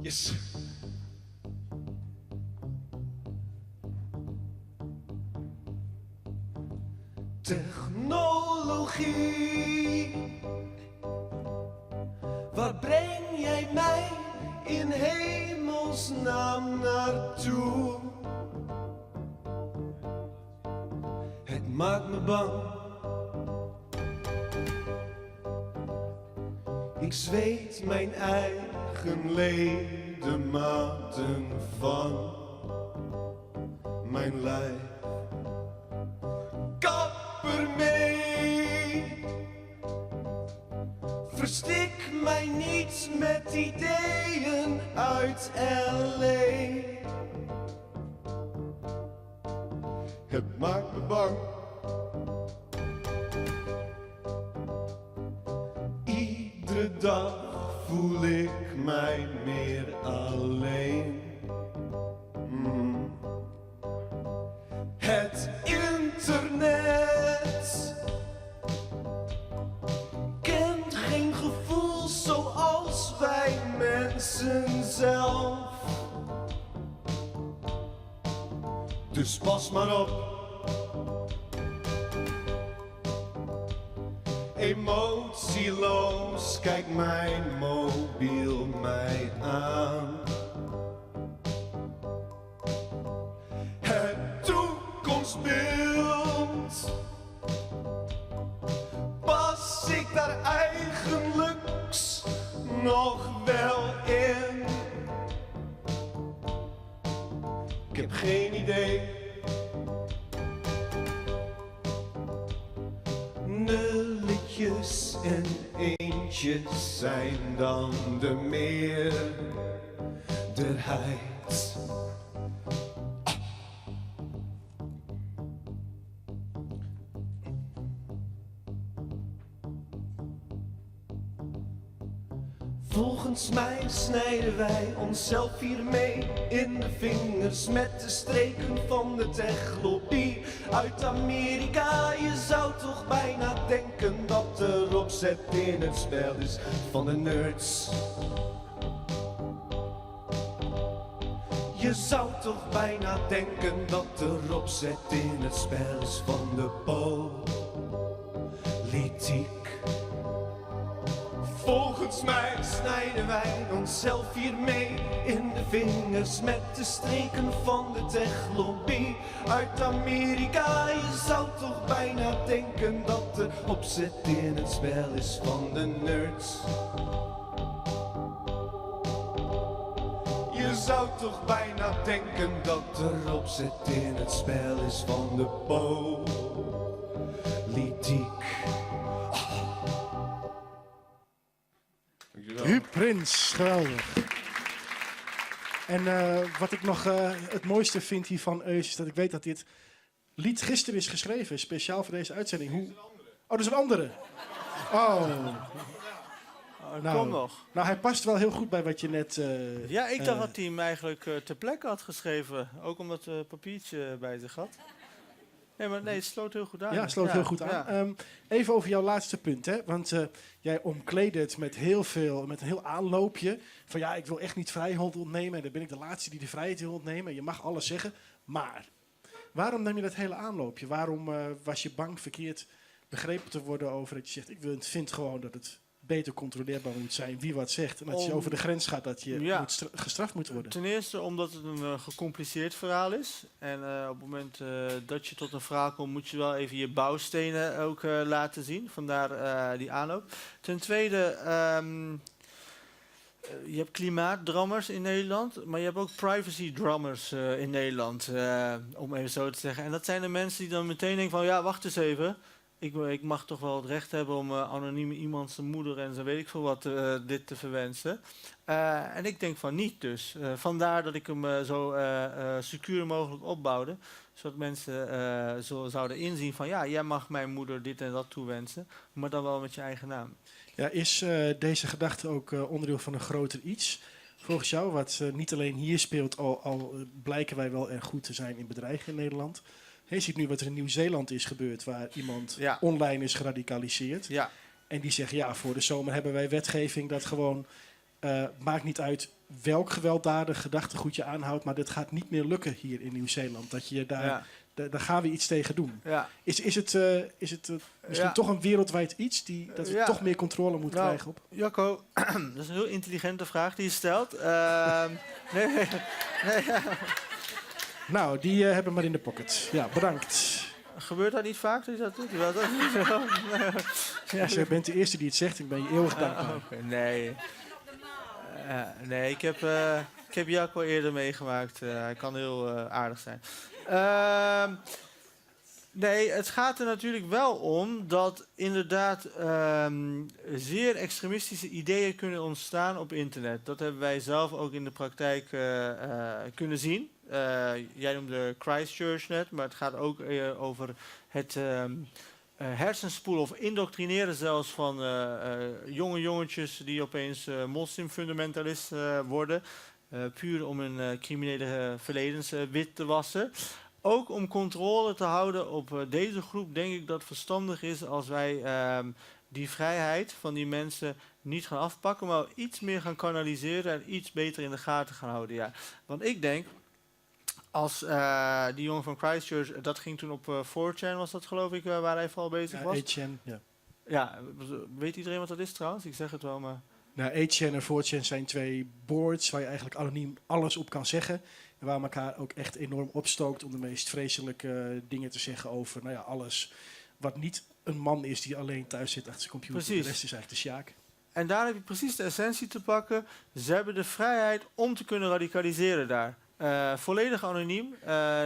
Yes. Technologie, waar breng jij mij in hemelsnaam naartoe? Het maakt me bang. Ik zweet mijn eigen ledematen van mijn lijf. Kap ermee. Verstik mij niet met ideeën uit L.A. Het maakt me bang. Iedere dag voel ik mij meer alleen. Het internet kent geen gevoel zoals wij mensen zelf. Emotieloos kijkt mijn mobiel mij aan. Het toekomstbeeld. Pas ik daar eigenlijk nog wel in? Ik heb geen idee. Nulletjes en eentjes zijn dan de meerderheid. Volgens mij snijden wij onszelf hiermee in de vingers met de streken van de techlobby uit Amerika. Je zou toch bijna denken dat er opzet in het spel is van de nerds. Je zou toch bijna denken dat er opzet in het spel is van de politiek. Volgens mij snijden wij onszelf hiermee in de vingers met de streken van de techlobby uit Amerika. Je zou toch bijna denken dat er opzet in het spel is van de nerds. Je zou toch bijna denken dat er opzet in het spel is van de politiek. Huub Prins, geweldig. En wat ik nog het mooiste vind hiervan, Eus, is dat ik weet dat dit lied gisteren is geschreven, speciaal voor deze uitzending. Hoe... Oh, dat is een andere. Oh. Oh, kom nog. Nou, hij past wel heel goed bij wat je net... Ja, ik dacht dat hij hem eigenlijk ter plekke had geschreven. Ook omdat hij een papiertje bij zich had. Nee, maar nee, het sloot heel goed aan. Ja, het sloot heel goed aan. Even over jouw laatste punt, hè? Want jij omkleedde het met heel veel, met een heel aanloopje. Van ja, ik wil echt niet vrijheid ontnemen. En dan ben ik de laatste die de vrijheid wil ontnemen. Je mag alles zeggen. Maar waarom neem je dat hele aanloopje? Waarom was je bang verkeerd begrepen te worden over dat je zegt, ik vind gewoon dat het beter controleerbaar moet zijn wie wat zegt. En dat je over de grens gaat, dat je gestraft moet worden. Ten eerste omdat het een gecompliceerd verhaal is. En op het moment dat je tot een verhaal komt, moet je wel even je bouwstenen ook laten zien. Vandaar die aanloop. Ten tweede, je hebt klimaatdrammers in Nederland, maar je hebt ook privacy-drammers in Nederland, om even zo te zeggen. En dat zijn de mensen die dan meteen denken van, ja, wacht eens even. Ik mag toch wel het recht hebben om anoniem iemand zijn moeder en zo weet ik veel wat dit te verwensen. En ik denk van niet dus. Vandaar dat ik hem zo secuur mogelijk opbouwde. Zodat mensen zo zouden inzien van ja, jij mag mijn moeder dit en dat toewensen. Maar dan wel met je eigen naam. Ja, is deze gedachte ook onderdeel van een groter iets? Volgens jou, wat niet alleen hier speelt, al blijken wij wel erg goed te zijn in bedreigen in Nederland. Je ziet nu wat er in Nieuw-Zeeland is gebeurd, waar iemand online is geradicaliseerd. En die zegt, ja, voor de zomer hebben wij wetgeving dat gewoon, maakt niet uit welk gewelddadig gedachtegoed je aanhoudt, maar dit gaat niet meer lukken hier in Nieuw-Zeeland. Dat je daar, daar gaan we iets tegen doen. Is het misschien toch een wereldwijd iets dat we toch meer controle moeten krijgen op? Jacco, dat is een heel intelligente vraag die je stelt. Nee, nee, nee, ja. Nou, die hebben maar in de pocket. Ja, bedankt. Gebeurt dat niet vaak dat je dat doet? Wel, dat is niet zo. Ja, je bent de eerste die het zegt. Ik ben je eeuwig dankbaar. Oké, nee. Nee, ik heb Jacco eerder meegemaakt. Hij kan heel aardig zijn. Nee, het gaat er natuurlijk wel om dat inderdaad zeer extremistische ideeën kunnen ontstaan op internet. Dat hebben wij zelf ook in de praktijk kunnen zien. Jij noemde Christchurch net, maar het gaat ook over het hersenspoelen of indoctrineren zelfs van jonge jongetjes die opeens moslimfundamentalist worden. Puur om hun criminele verledens wit te wassen. Ook om controle te houden op deze groep denk ik dat het verstandig is als wij die vrijheid van die mensen niet gaan afpakken, maar iets meer gaan kanaliseren en iets beter in de gaten gaan houden. Ja. Want ik denk, als die jongen van Christchurch, dat ging toen op 4chan was dat geloof ik, waar hij vooral bezig Ja, was. 8chan, ja. Ja, weet iedereen wat dat is trouwens? Ik zeg het wel, maar... Nou, 8chan en 4chan zijn twee boards waar je eigenlijk anoniem alles op kan zeggen. En waar elkaar ook echt enorm opstookt om de meest vreselijke dingen te zeggen over, nou ja, alles wat niet een man is die alleen thuis zit achter zijn computer. Precies. De rest is eigenlijk de sjaak. En daar heb je precies de essentie te pakken. Ze hebben de vrijheid om te kunnen radicaliseren daar. Volledig anoniem.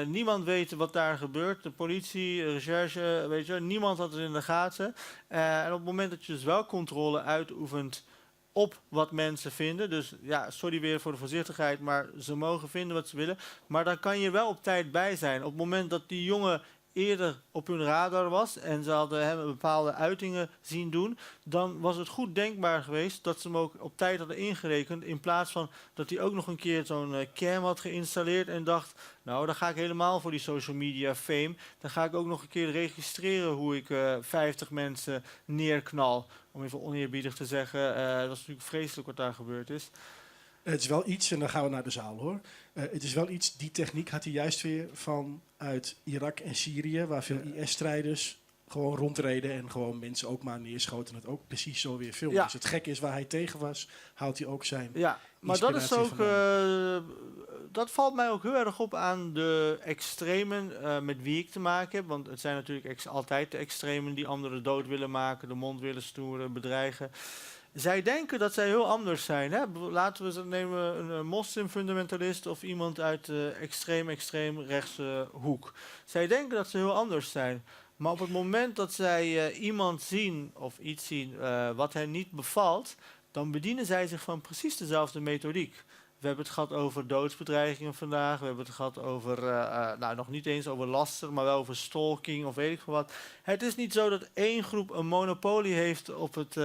Niemand weet wat daar gebeurt. De politie, de recherche, weet je, niemand had het in de gaten. En op het moment dat je dus wel controle uitoefent op wat mensen vinden. Dus ja, sorry weer voor de voorzichtigheid, maar ze mogen vinden wat ze willen. Maar daar kan je wel op tijd bij zijn. Op het moment dat die jongen eerder op hun radar was en ze hadden hem bepaalde uitingen zien doen, dan was het goed denkbaar geweest dat ze hem ook op tijd hadden ingerekend, in plaats van dat hij ook nog een keer zo'n cam had geïnstalleerd en dacht, nou, dan ga ik helemaal voor die social media fame, dan ga ik ook nog een keer registreren hoe ik 50 mensen neerknal. Om even oneerbiedig te zeggen, dat is natuurlijk vreselijk wat daar gebeurd is. Het is wel iets, en dan gaan we naar de zaal hoor. Het is wel iets, die techniek had hij juist weer vanuit Irak en Syrië, waar veel IS-strijders gewoon rondreden en gewoon mensen ook maar neerschoten. En het ook precies zo weer filmen. Ja. Dus het gekke is, waar hij tegen was, haalt hij ook zijn Ja, maar dat is inspiratie ook, vandaan. dat valt mij ook heel erg op aan de extremen met wie ik te maken heb. Want het zijn natuurlijk altijd de extremen die anderen dood willen maken, de mond willen snoeren, bedreigen. Zij denken dat zij heel anders zijn. Hè? Laten we ze nemen een moslimfundamentalist of iemand uit de extreem, extreem rechtse hoek. Zij denken dat ze heel anders zijn. Maar op het moment dat zij iemand zien of iets zien wat hen niet bevalt, dan bedienen zij zich van precies dezelfde methodiek. We hebben het gehad over doodsbedreigingen vandaag. We hebben het gehad over, nou, nog niet eens over laster, maar wel over stalking of weet ik veel wat. Het is niet zo dat één groep een monopolie heeft op het,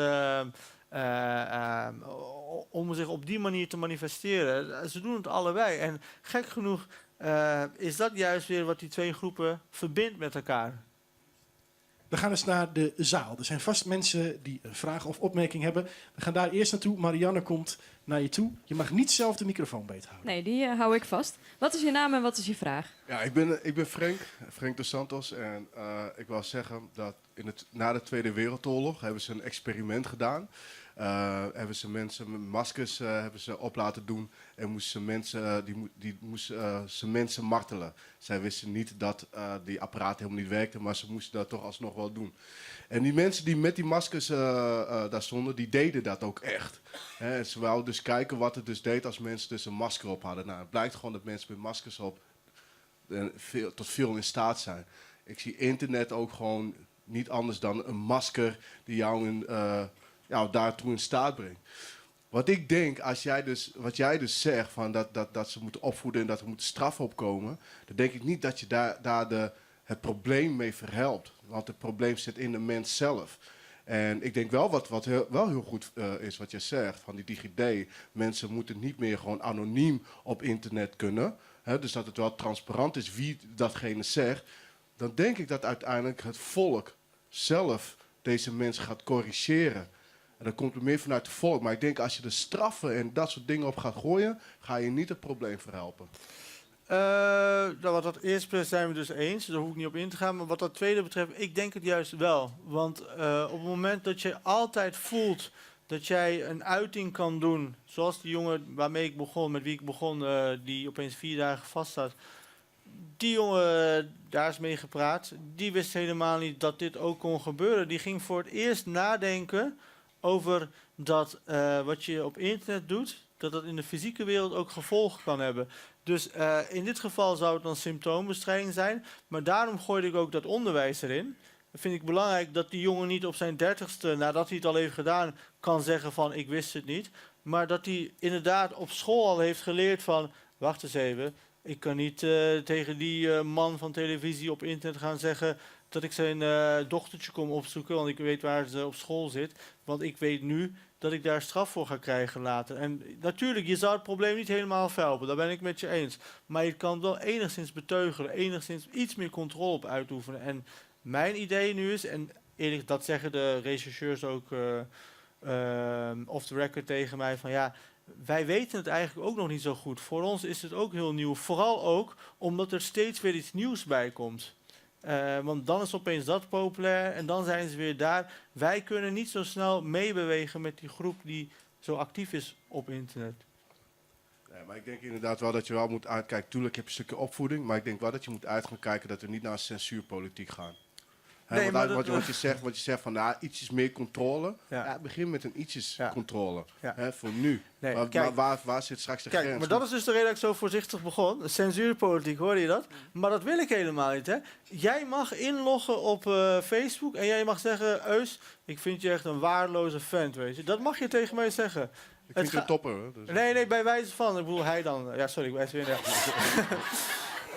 om zich op die manier te manifesteren. Ze doen het allebei. En gek genoeg is dat juist weer wat die twee groepen verbindt met elkaar. We gaan eens naar de zaal. Er zijn vast mensen die een vraag of opmerking hebben. We gaan daar eerst naartoe. Marianne komt naar je toe. Je mag niet zelf de microfoon beethouden. Nee, die hou ik vast. Wat is je naam en wat is je vraag? Ja, ik ben Frank, Frank dos Santos. En ik wil zeggen dat na de Tweede Wereldoorlog hebben ze een experiment gedaan. Hebben ze mensen met maskers hebben ze op laten doen en moesten ze mensen die die moesten ze mensen martelen. Zij wisten niet dat die apparaten helemaal niet werkten, maar ze moesten dat toch alsnog wel doen. En die mensen die met die maskers daar stonden, die deden dat ook echt. Hè, en ze wouden dus kijken wat het dus deed als mensen dus een masker op hadden. Het blijkt gewoon dat mensen met maskers op tot veel in staat zijn. Ik zie internet ook gewoon niet anders dan een masker die jou daartoe in staat brengt. Wat ik denk, als jij dus, wat jij dus zegt, van dat ze moeten opvoeden en dat er moeten straffen opkomen, dan denk ik niet dat je daar het probleem mee verhelpt. Want het probleem zit in de mens zelf. En ik denk wel wat wel heel goed is wat jij zegt, van die DigiD. Mensen moeten niet meer gewoon anoniem op internet kunnen. Hè, dus dat het wel transparant is wie datgene zegt. Dan denk ik dat uiteindelijk het volk zelf deze mensen gaat corrigeren. En dan komt het meer vanuit het volk. Maar ik denk als je de straffen en dat soort dingen op gaat gooien, ga je niet het probleem verhelpen. Wat dat eerste betreft zijn we dus eens, daar hoef ik niet op in te gaan. Maar wat dat tweede betreft, ik denk het juist wel. Want op het moment dat je altijd voelt dat jij een uiting kan doen, zoals die jongen waarmee ik begon, met wie ik begon, die opeens 4 dagen vast zat. Die jongen, daar is mee gepraat, die wist helemaal niet dat dit ook kon gebeuren. Die ging voor het eerst nadenken over dat wat je op internet doet, dat dat in de fysieke wereld ook gevolgen kan hebben. Dus in dit geval zou het dan symptoombestrijding zijn, maar daarom gooide ik ook dat onderwijs erin. Dat vind ik belangrijk dat die jongen niet op zijn 30ste, nadat hij het al heeft gedaan, kan zeggen van ik wist het niet. Maar dat hij inderdaad op school al heeft geleerd van, wacht eens even, ik kan niet tegen die man van televisie op internet gaan zeggen dat ik zijn dochtertje kom opzoeken, want ik weet waar ze op school zit. Want ik weet nu dat ik daar straf voor ga krijgen later. En natuurlijk, je zou het probleem niet helemaal verhelpen, daar ben ik met je eens. Maar je kan wel enigszins beteugelen, enigszins iets meer controle op uitoefenen. En mijn idee nu is, en eerlijk, dat zeggen de rechercheurs ook off the record tegen mij, van ja, wij weten het eigenlijk ook nog niet zo goed. Voor ons is het ook heel nieuw, vooral ook omdat er steeds weer iets nieuws bij komt. Want dan is opeens dat populair en dan zijn ze weer daar. Wij kunnen niet zo snel meebewegen met die groep die zo actief is op internet. Nee, maar ik denk inderdaad wel dat je wel moet uitkijken. Tuurlijk heb je een stukje opvoeding, maar ik denk wel dat je moet uit gaan kijken dat we niet naar een censuurpolitiek gaan. Hè, Nee, want maar dat- wat je zegt van nou, ietsjes meer controle. Ja. Ja. begin met een ietsjes Ja. controle. Ja. Hè, voor nu. Nee, maar kijk. maar waar zit straks de Kijk, grens? maar dat is dus de reden dat ik zo voorzichtig begon. Censuurpolitiek, hoorde je dat? Maar dat wil ik helemaal niet, hè? Jij mag inloggen op Facebook en jij mag zeggen... Eus, ik vind je echt een waardeloze vent, weet je. Dat mag je tegen mij zeggen. Ik het vind je ga- een topper. Hoor, dus. Nee, nee, bij wijze van. Ik bedoel, hij dan. Ja, sorry, ik wijs weer.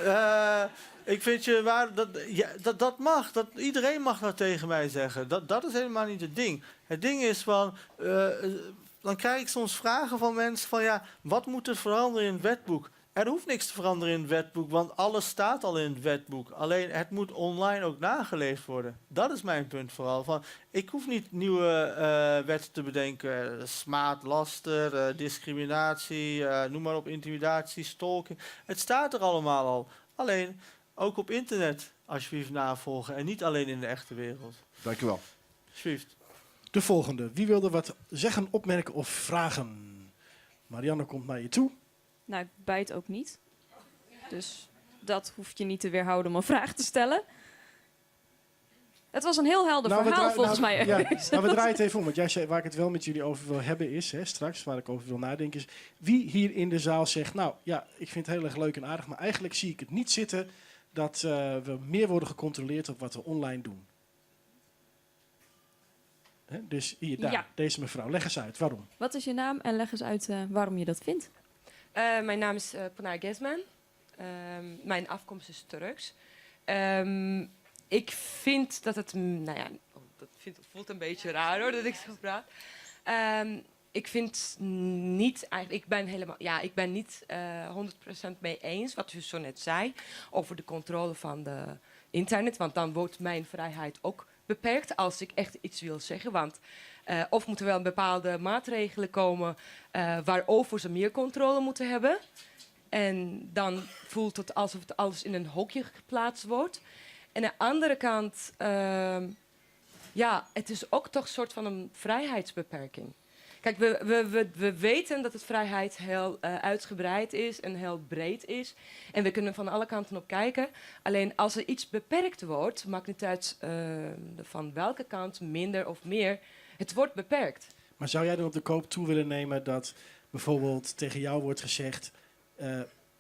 Ja. Ik vind je waar. Dat, ja, dat mag. Dat, iedereen mag dat tegen mij zeggen. Dat is helemaal niet het ding. Het ding is van. Dan krijg ik soms vragen van mensen van ja, wat moet er veranderen in het wetboek? Er hoeft niks te veranderen in het wetboek, want alles staat al in het wetboek. Alleen het moet online ook nageleefd worden. Dat is mijn punt vooral. Van, ik hoef niet nieuwe wetten te bedenken. Smaad, laster, discriminatie, noem maar op, intimidatie, stalking. Het staat er allemaal al. Alleen ook op internet alsjeblieft navolgen en niet alleen in de echte wereld. Dankjewel. Alsjeblieft. De volgende. Wie wilde wat zeggen, opmerken of vragen? Marianne komt naar je toe. Nou, ik bijt ook niet. Dus dat hoeft je niet te weerhouden om een vraag te stellen. Het was een heel helder Nou, we verhaal volgens nou, mij. Ja, Eus. maar we draaien het even om. Want jij zei, waar ik het wel met jullie over wil hebben is, hè, straks, waar ik over wil nadenken, is wie hier in de zaal zegt, nou ja, ik vind het heel erg leuk en aardig, maar eigenlijk zie ik het niet zitten dat we meer worden gecontroleerd op wat we online doen. Hè, dus hier, daar, Ja. deze mevrouw. Leg eens uit, waarom? Wat is je naam en leg eens uit waarom je dat vindt. Mijn naam is Pinar Gezman. Mijn afkomst is Turks. Ik vind dat het... Nou ja, oh, dat voelt een beetje raar hoor, dat ik zo praat. Ik vind niet eigenlijk... Ik ben helemaal, ja, ik ben niet 100% mee eens wat u zo net zei over de controle van de internet. Want dan wordt mijn vrijheid ook beperkt als ik echt iets wil zeggen. Want of moeten wel bepaalde maatregelen komen waarover ze meer controle moeten hebben. En dan voelt het alsof het alles in een hokje geplaatst wordt. En aan de andere kant, ja, het is ook toch een soort van een vrijheidsbeperking. Kijk, we weten dat het vrijheid heel uitgebreid is en heel breed is. En we kunnen van alle kanten op kijken. Alleen als er iets beperkt wordt, maakt niet uit van welke kant, minder of meer, het wordt beperkt. Maar zou jij dan op de koop toe willen nemen dat bijvoorbeeld tegen jou wordt gezegd,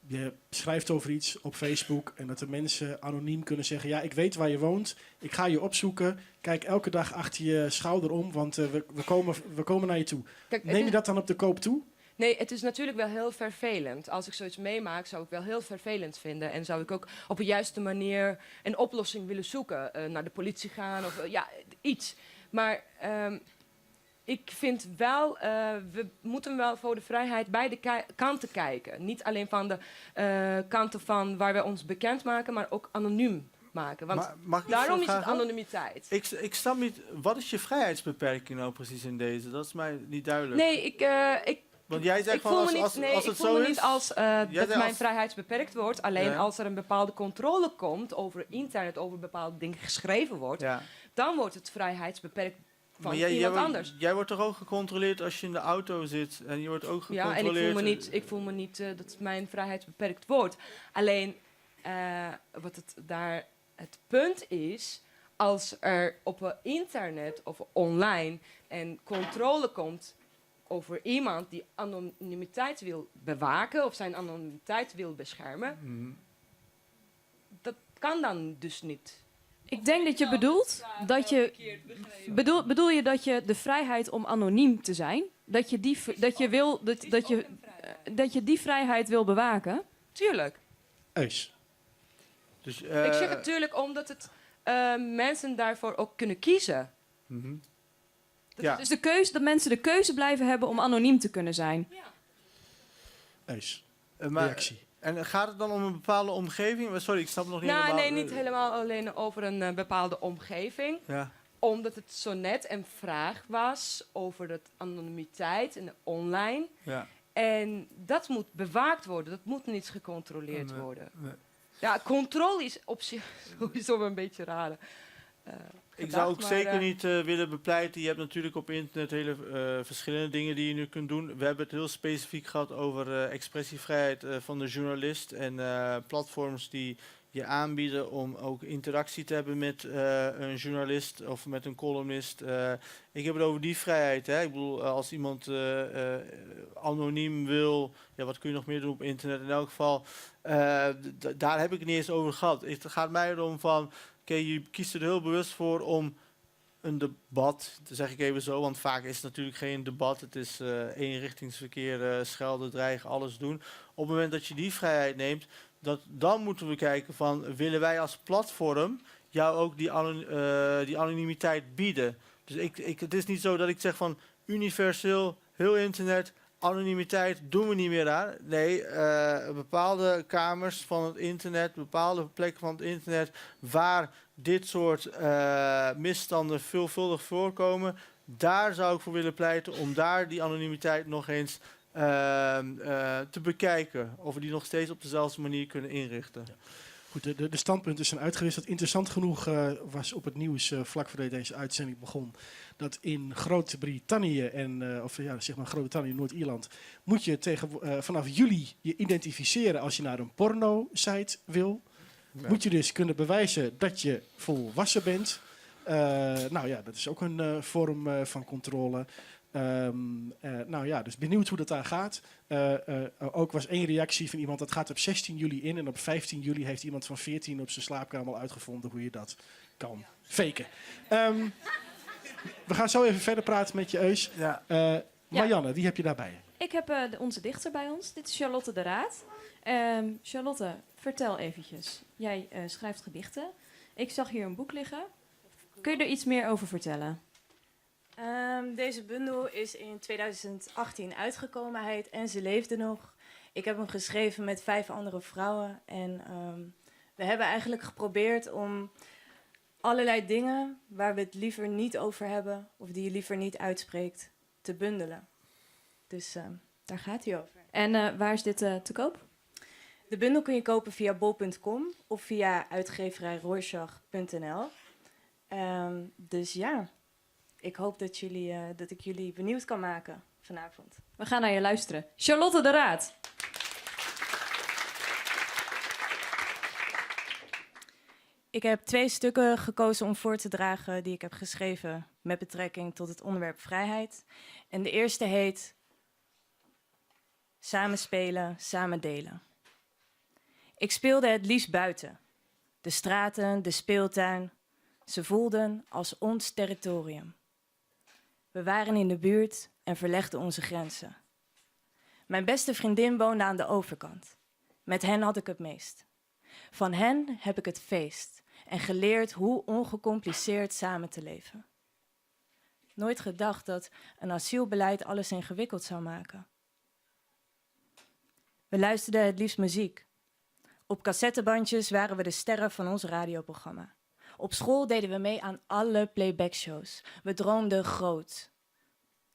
je schrijft over iets op Facebook en dat de mensen anoniem kunnen zeggen, ja, ik weet waar je woont, ik ga je opzoeken, kijk elke dag achter je schouder om, want we komen naar je toe. Kijk, het Neem je is dat dan op de koop toe? Nee, het is natuurlijk wel heel vervelend. Als ik zoiets meemaak, zou ik wel heel vervelend vinden. En zou ik ook op de juiste manier een oplossing willen zoeken. Naar de politie gaan of ja, iets. Maar ik vind wel, we moeten wel voor de vrijheid beide kanten kijken. Niet alleen van de kanten van waar we ons bekend maken, maar ook anoniem maken. Want Maar mag ik iets daarom is het vragen? anonimiteit. Ik snap niet, wat is je vrijheidsbeperking nou precies in deze? Dat is mij niet duidelijk. Nee, ik Want jij zegt ik van voel als, me niet, als, nee, als ik het voel zo me is, niet als Jij dat zei mijn als vrijheid beperkt wordt. Alleen Ja. als er een bepaalde controle komt over internet, over bepaalde dingen geschreven wordt, Ja. dan wordt het vrijheidsbeperkt van Maar iemand anders. jij wordt toch ook gecontroleerd als je in de auto zit en je wordt ook Ja, en gecontroleerd. ik voel me niet, ik voel me niet dat mijn vrijheid beperkt wordt. Alleen wat het daar het punt is, als er op het internet of online een controle komt over iemand die anonimiteit wil bewaken of zijn anonimiteit wil beschermen, dat kan dan dus niet. Ik denk dat je bedoelt dat je bedoel je dat je de vrijheid om anoniem te zijn, dat je die dat je wil, dat, dat je, dat je die vrijheid wil bewaken? Tuurlijk. Eus. Dus, Ik zeg het tuurlijk omdat het mensen daarvoor ook kunnen kiezen. Dat Dus de keuze, dat mensen de keuze blijven hebben om anoniem te kunnen zijn. Ja. Eus. Maar Reactie. En gaat het dan om een bepaalde omgeving? Sorry, ik snap het nog niet helemaal. Nee, niet helemaal alleen over een bepaalde omgeving. Omdat het zo net een vraag was over de anonimiteit en online. En dat moet bewaakt worden, dat moet niet gecontroleerd worden. Nee. Ja, controle is op zich sowieso een beetje raar. Ik zou ook gedacht, maar, zeker niet willen bepleiten. Je hebt natuurlijk op internet hele verschillende dingen die je nu kunt doen. We hebben het heel specifiek gehad over expressievrijheid van de journalist en platforms die je aanbieden om ook interactie te hebben met een journalist of met een columnist. Ik heb het over die vrijheid. Hè. Ik bedoel, als iemand anoniem wil, ja, wat kun je nog meer doen op internet? In elk geval, daar heb ik het niet eens over gehad. Het gaat mij erom van, oké, je kiest er heel bewust voor om een debat, dat zeg ik even zo, want vaak is het natuurlijk geen debat. Het is eenrichtingsverkeer, schelden, dreigen, alles doen. Op het moment dat je die vrijheid neemt, dan moeten we kijken van, willen wij als platform jou ook die anonimiteit bieden? Dus het is niet zo dat ik zeg van universeel, heel internet, anonimiteit doen we niet meer aan. Nee, bepaalde kamers van het internet, bepaalde plekken van het internet waar dit soort misstanden veelvuldig voorkomen, daar zou ik voor willen pleiten om daar die anonimiteit nog eens te bekijken. Of we die nog steeds op dezelfde manier kunnen inrichten. Ja. Goed, de standpunten zijn uitgewisseld. Interessant genoeg was op het nieuws vlak voordat deze uitzending begon, dat in Groot-Brittannië en of ja, zeg maar Groot-Brittannië en Noord-Ierland moet je vanaf juli je identificeren als je naar een porno-site wil. Moet je dus kunnen bewijzen dat je volwassen bent. Dat is ook een vorm van controle. Dus benieuwd hoe dat daar gaat. Ook was één reactie van iemand, dat gaat op 16 juli in. En op 15 juli heeft iemand van 14 op zijn slaapkamer al uitgevonden hoe je dat kan faken. We gaan zo even verder praten met je, Eus. Marianne, wie heb je daarbij? Ik heb onze dichter bij ons. Dit is Charlotte de Raad. Charlotte, vertel eventjes. Jij schrijft gedichten. Ik zag hier een boek liggen. Kun je er iets meer over vertellen? Deze bundel is in 2018 uitgekomen. Hij heet En ze leefde nog. Ik heb hem geschreven met 5 andere vrouwen. En we hebben eigenlijk geprobeerd om allerlei dingen waar we het liever niet over hebben of die je liever niet uitspreekt, te bundelen. Dus daar gaat hij over. En waar is dit te koop? De bundel kun je kopen via bol punt com of via uitgeverij Rorschach punt N L. Ik hoop dat ik jullie benieuwd kan maken vanavond. We gaan naar je luisteren. Charlotte de Raad. Ik heb 2 stukken gekozen om voor te dragen die ik heb geschreven met betrekking tot het onderwerp vrijheid. En de eerste heet Samen spelen, samen delen. Ik speelde het liefst buiten. De straten, de speeltuin. Ze voelden als ons territorium. We waren in de buurt en verlegden onze grenzen. Mijn beste vriendin woonde aan de overkant. Met hen had ik het meest. Van hen heb ik het feest en geleerd hoe ongecompliceerd samen te leven. Nooit gedacht dat een asielbeleid alles ingewikkeld zou maken. We luisterden het liefst muziek. Op cassettebandjes waren we de sterren van ons radioprogramma. Op school deden we mee aan alle playbackshows. We droomden groot.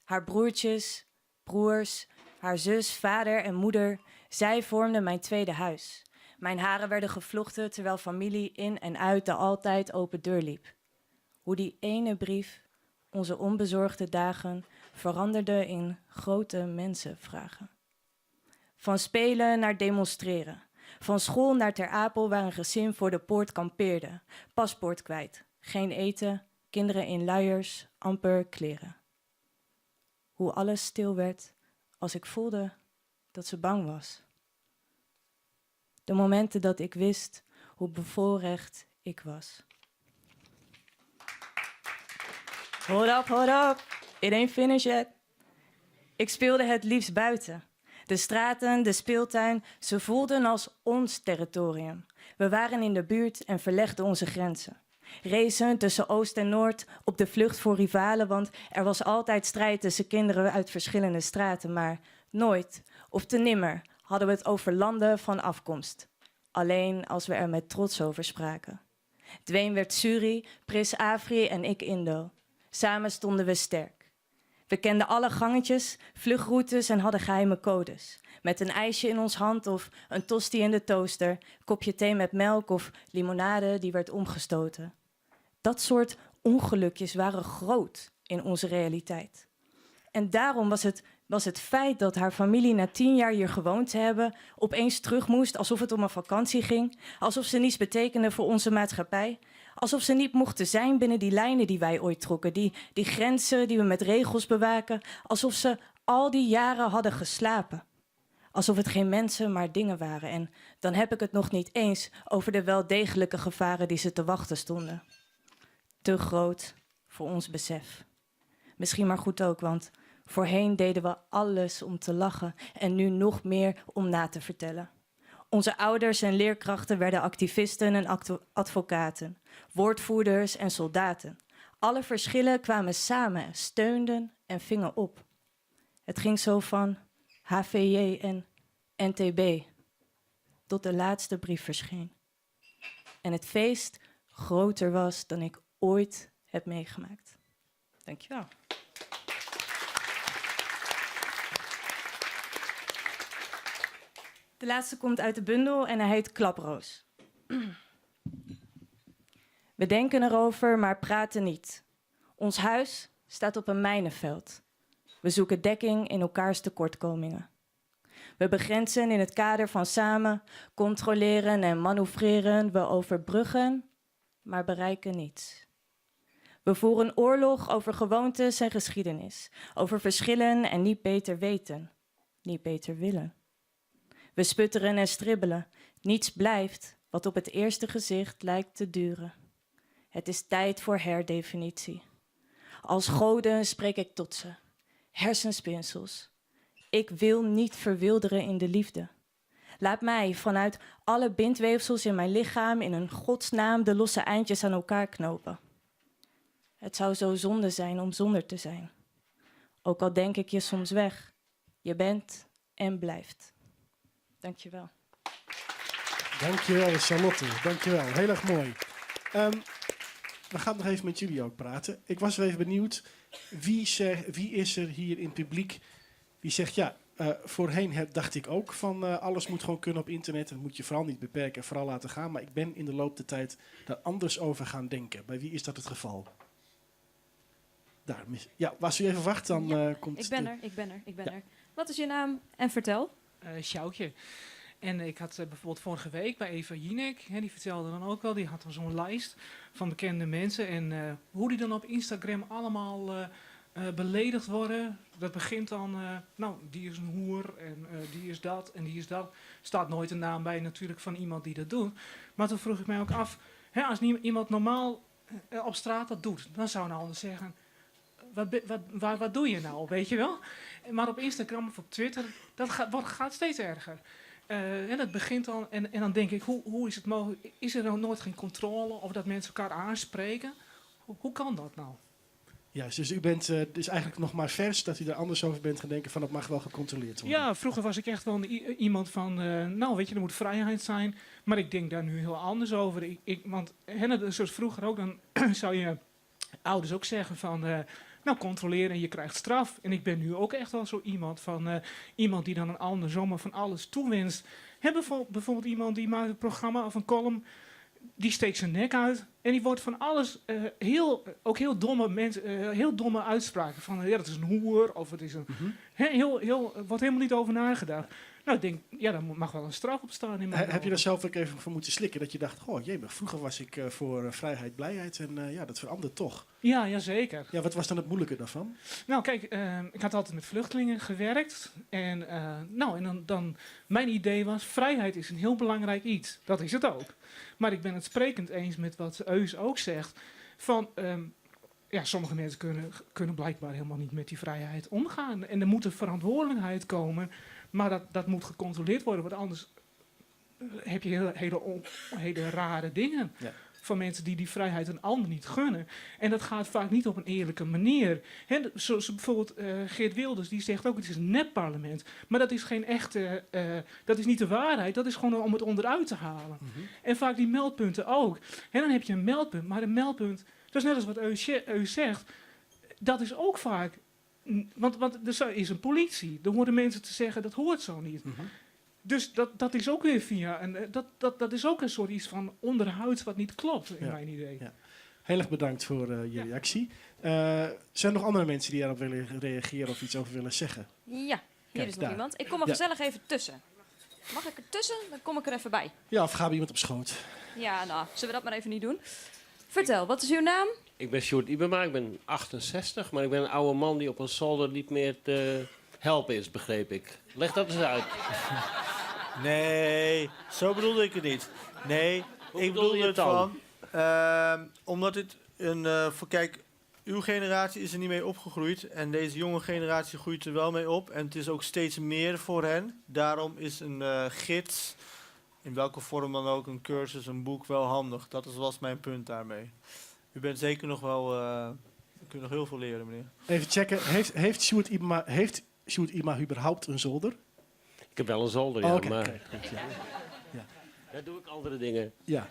Haar broertjes, broers, haar zus, vader en moeder, zij vormden mijn tweede huis. Mijn haren werden gevlochten terwijl familie in en uit de altijd open deur liep. Hoe die ene brief onze onbezorgde dagen veranderde in grote mensenvragen. Van spelen naar demonstreren. Van school naar Ter Apel waar een gezin voor de poort kampeerde. Paspoort kwijt, geen eten, kinderen in luiers, amper kleren. Hoe alles stil werd als ik voelde dat ze bang was. De momenten dat ik wist hoe bevoorrecht ik was. Hold up, hold up, it ain't finished yet. Ik speelde het liefst buiten. De straten, de speeltuin, ze voelden als ons territorium. We waren in de buurt en verlegden onze grenzen. Racen tussen Oost en Noord, op de vlucht voor rivalen, want er was altijd strijd tussen kinderen uit verschillende straten. Maar nooit, of te nimmer, hadden we het over landen van afkomst. Alleen als we er met trots over spraken. Dwayne werd Suri, Pris Afri en ik Indo. Samen stonden we sterk. We kenden alle gangetjes, vluchtroutes en hadden geheime codes. Met een ijsje in ons hand of een tosti in de toaster, kopje thee met melk of limonade die werd omgestoten. Dat soort ongelukjes waren groot in onze realiteit. En daarom was het feit dat haar familie na 10 jaar hier gewoond te hebben opeens terug moest alsof het om een vakantie ging, alsof ze niets betekenden voor onze maatschappij, alsof ze niet mochten zijn binnen die lijnen die wij ooit trokken, die grenzen die we met regels bewaken, alsof ze al die jaren hadden geslapen. Alsof het geen mensen, maar dingen waren. En dan heb ik het nog niet eens over de wel degelijke gevaren die ze te wachten stonden. Te groot voor ons besef. Misschien maar goed ook, want voorheen deden we alles om te lachen en nu nog meer om na te vertellen. Onze ouders en leerkrachten werden activisten en advocaten, woordvoerders en soldaten. Alle verschillen kwamen samen, steunden en vingen op. Het ging zo van HVJ en NTB tot de laatste brief verscheen. En het feest groter was dan ik ooit heb meegemaakt. Dankjewel. De laatste komt uit de bundel en hij heet Klaproos. We denken erover, maar praten niet. Ons huis staat op een mijnenveld. We zoeken dekking in elkaars tekortkomingen. We begrenzen in het kader van samen controleren en manoeuvreren. We overbruggen, maar bereiken niets. We voeren oorlog over gewoontes en geschiedenis, over verschillen en niet beter weten, niet beter willen. We sputteren en stribbelen. Niets blijft wat op het eerste gezicht lijkt te duren. Het is tijd voor herdefinitie. Als goden spreek ik tot ze. Hersenspinsels. Ik wil niet verwilderen in de liefde. Laat mij vanuit alle bindweefsels in mijn lichaam in een godsnaam de losse eindjes aan elkaar knopen. Het zou zo zonde zijn om zonder te zijn. Ook al denk ik je soms weg. Je bent en blijft. Dankjewel. Dankjewel, Charlotte. Dankjewel. Heel erg mooi. We gaan nog even met jullie ook praten. Ik was even benieuwd, wie is er hier in het publiek die zegt, ja, voorheen dacht ik ook van alles moet gewoon kunnen op internet. Dat moet je vooral niet beperken en vooral laten gaan. Maar ik ben in de loop der tijd daar anders over gaan denken. Bij wie is dat het geval? Daar, ja, als u even wacht, dan Ja, komt ik ben de er, ik ben er, ik ben Ja. er. Wat is je naam en vertel? Sjoukje. En ik had bijvoorbeeld vorige week bij Eva Jinek, hè, die vertelde dan ook wel, die had dan zo'n lijst van bekende mensen en hoe die dan op Instagram allemaal beledigd worden. Dat begint dan, nou, die is een hoer en die is dat en die is dat. Staat nooit een naam bij natuurlijk van iemand die dat doet. Maar toen vroeg ik mij ook af, hè, als iemand normaal op straat dat doet, dan zou een ander zeggen, wat doe je nou, weet je wel? Maar op Instagram of op Twitter, dat gaat steeds erger. En dat begint dan, en dan denk ik, hoe is het mogelijk? Is er nou nooit geen controle of dat mensen elkaar aanspreken? Hoe kan dat nou? Ja, dus u bent dus eigenlijk nog maar vers dat u er anders over bent gaan denken van dat mag wel gecontroleerd worden. Ja, vroeger was ik echt wel iemand van, nou weet je, er moet vrijheid zijn. Maar ik denk daar nu heel anders over. Want hè, zoals vroeger ook, dan zou je ouders ook zeggen van, nou controleer en je krijgt straf. En ik ben nu ook echt wel zo iemand van, iemand die dan een ander zomaar van alles toewenst. Hè, bijvoorbeeld iemand die maakt een programma of een column, die steekt zijn nek uit en die wordt van alles, heel, ook heel domme mensen, heel domme uitspraken van, ja, dat is een hoer of het is een, hè, heel, heel, wordt helemaal niet over nagedacht. Nou, ik denk, ja, daar mag wel een straf op staan in mijn Heb je ogen. daar zelf ook even voor moeten slikken? Dat je dacht, goh, jee, maar vroeger was ik voor vrijheid, blijheid en ja, dat verandert toch. Ja, ja, zeker. Ja, wat was dan het moeilijke daarvan? Nou, ik had altijd met vluchtelingen gewerkt. En mijn idee was, vrijheid is een heel belangrijk iets. Dat is het ook. Maar ik ben het sprekend eens met wat Eus ook zegt. Van, ja, sommige mensen kunnen blijkbaar helemaal niet met die vrijheid omgaan. En er moet een verantwoordelijkheid komen. Maar dat moet gecontroleerd worden, want anders heb je hele, hele, hele rare dingen. Van mensen die die vrijheid een ander niet gunnen. En dat gaat vaak niet op een eerlijke manier. Hè, zoals bijvoorbeeld Geert Wilders, die zegt ook het is een nepparlement. Maar dat is geen echte, dat is niet de waarheid. Dat is gewoon om het onderuit te halen. En vaak die meldpunten ook. Hè, dan heb je een meldpunt, maar een meldpunt, dat is net als wat Eus zegt, dat is ook vaak Want, want er is een politie. Er horen mensen te zeggen dat hoort zo niet. Dus dat, dat is ook weer via. En dat, dat, dat is ook een soort iets van onderhuids wat niet klopt, in mijn idee. Ja. Heel erg bedankt voor je reactie. Zijn er nog andere mensen die daarop willen reageren of iets over willen zeggen? Ja, hier Kijk, is nog daar. iemand. Ik kom er gezellig even tussen. Mag ik er tussen? Dan kom ik er even bij. Ja, of ga bij iemand op schoot. Ja, nou, zullen we dat maar even niet doen? Vertel, wat is uw naam? Ik ben Sjoerd Ibema, ik ben 68, maar ik ben een oude man die op een zolder niet meer te helpen is, begreep ik. Leg dat eens uit. Nee, zo bedoelde ik het niet. Nee, Hoe ik bedoelde bedoelde je het het dan? van... omdat het een... voor, kijk, uw generatie is er niet mee opgegroeid. En deze jonge generatie groeit er wel mee op. En het is ook steeds meer voor hen. Daarom is een gids, in welke vorm dan ook, een cursus, een boek, wel handig. Dat was mijn punt daarmee. U bent zeker nog wel... u kunt nog heel veel leren, meneer. Even checken, heeft Sjoerd Ybema überhaupt een zolder? Ik heb wel een zolder, ja, Oh, oké, maar oké, goed, ja. Ja. daar doe ik andere dingen. Ja,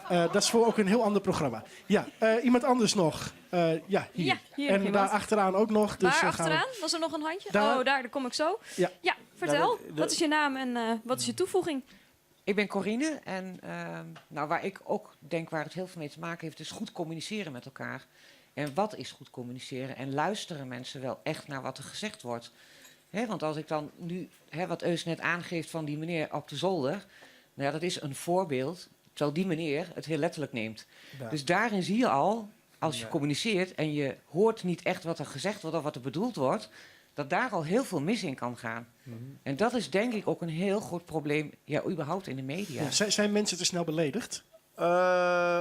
dat is voor ook een heel ander programma. Ja, iemand anders nog. Ja, hier. Ja, hier en nog iemand. daar achteraan ook nog. Dus, Waar gaan we- achteraan? Was er nog een handje? Daar. Oh, daar, daar kom ik zo. Ja. Ja, vertel. Nou, Wat is je naam en wat is je toevoeging? Ik ben Corine en nou, waar ik ook denk waar het heel veel mee te maken heeft, is goed communiceren met elkaar. En wat is goed communiceren? En luisteren mensen wel echt naar wat er gezegd wordt? Hè, want als ik dan nu, hè, wat Eus net aangeeft van die meneer op de zolder, nou ja, dat is een voorbeeld, terwijl die meneer het heel letterlijk neemt. Dus daarin zie je al, als je communiceert en je hoort niet echt wat er gezegd wordt of wat er bedoeld wordt, dat daar al heel veel mis in kan gaan. En dat is denk ik ook een heel groot probleem, ja, überhaupt in de media. Ja, zijn mensen te snel beledigd?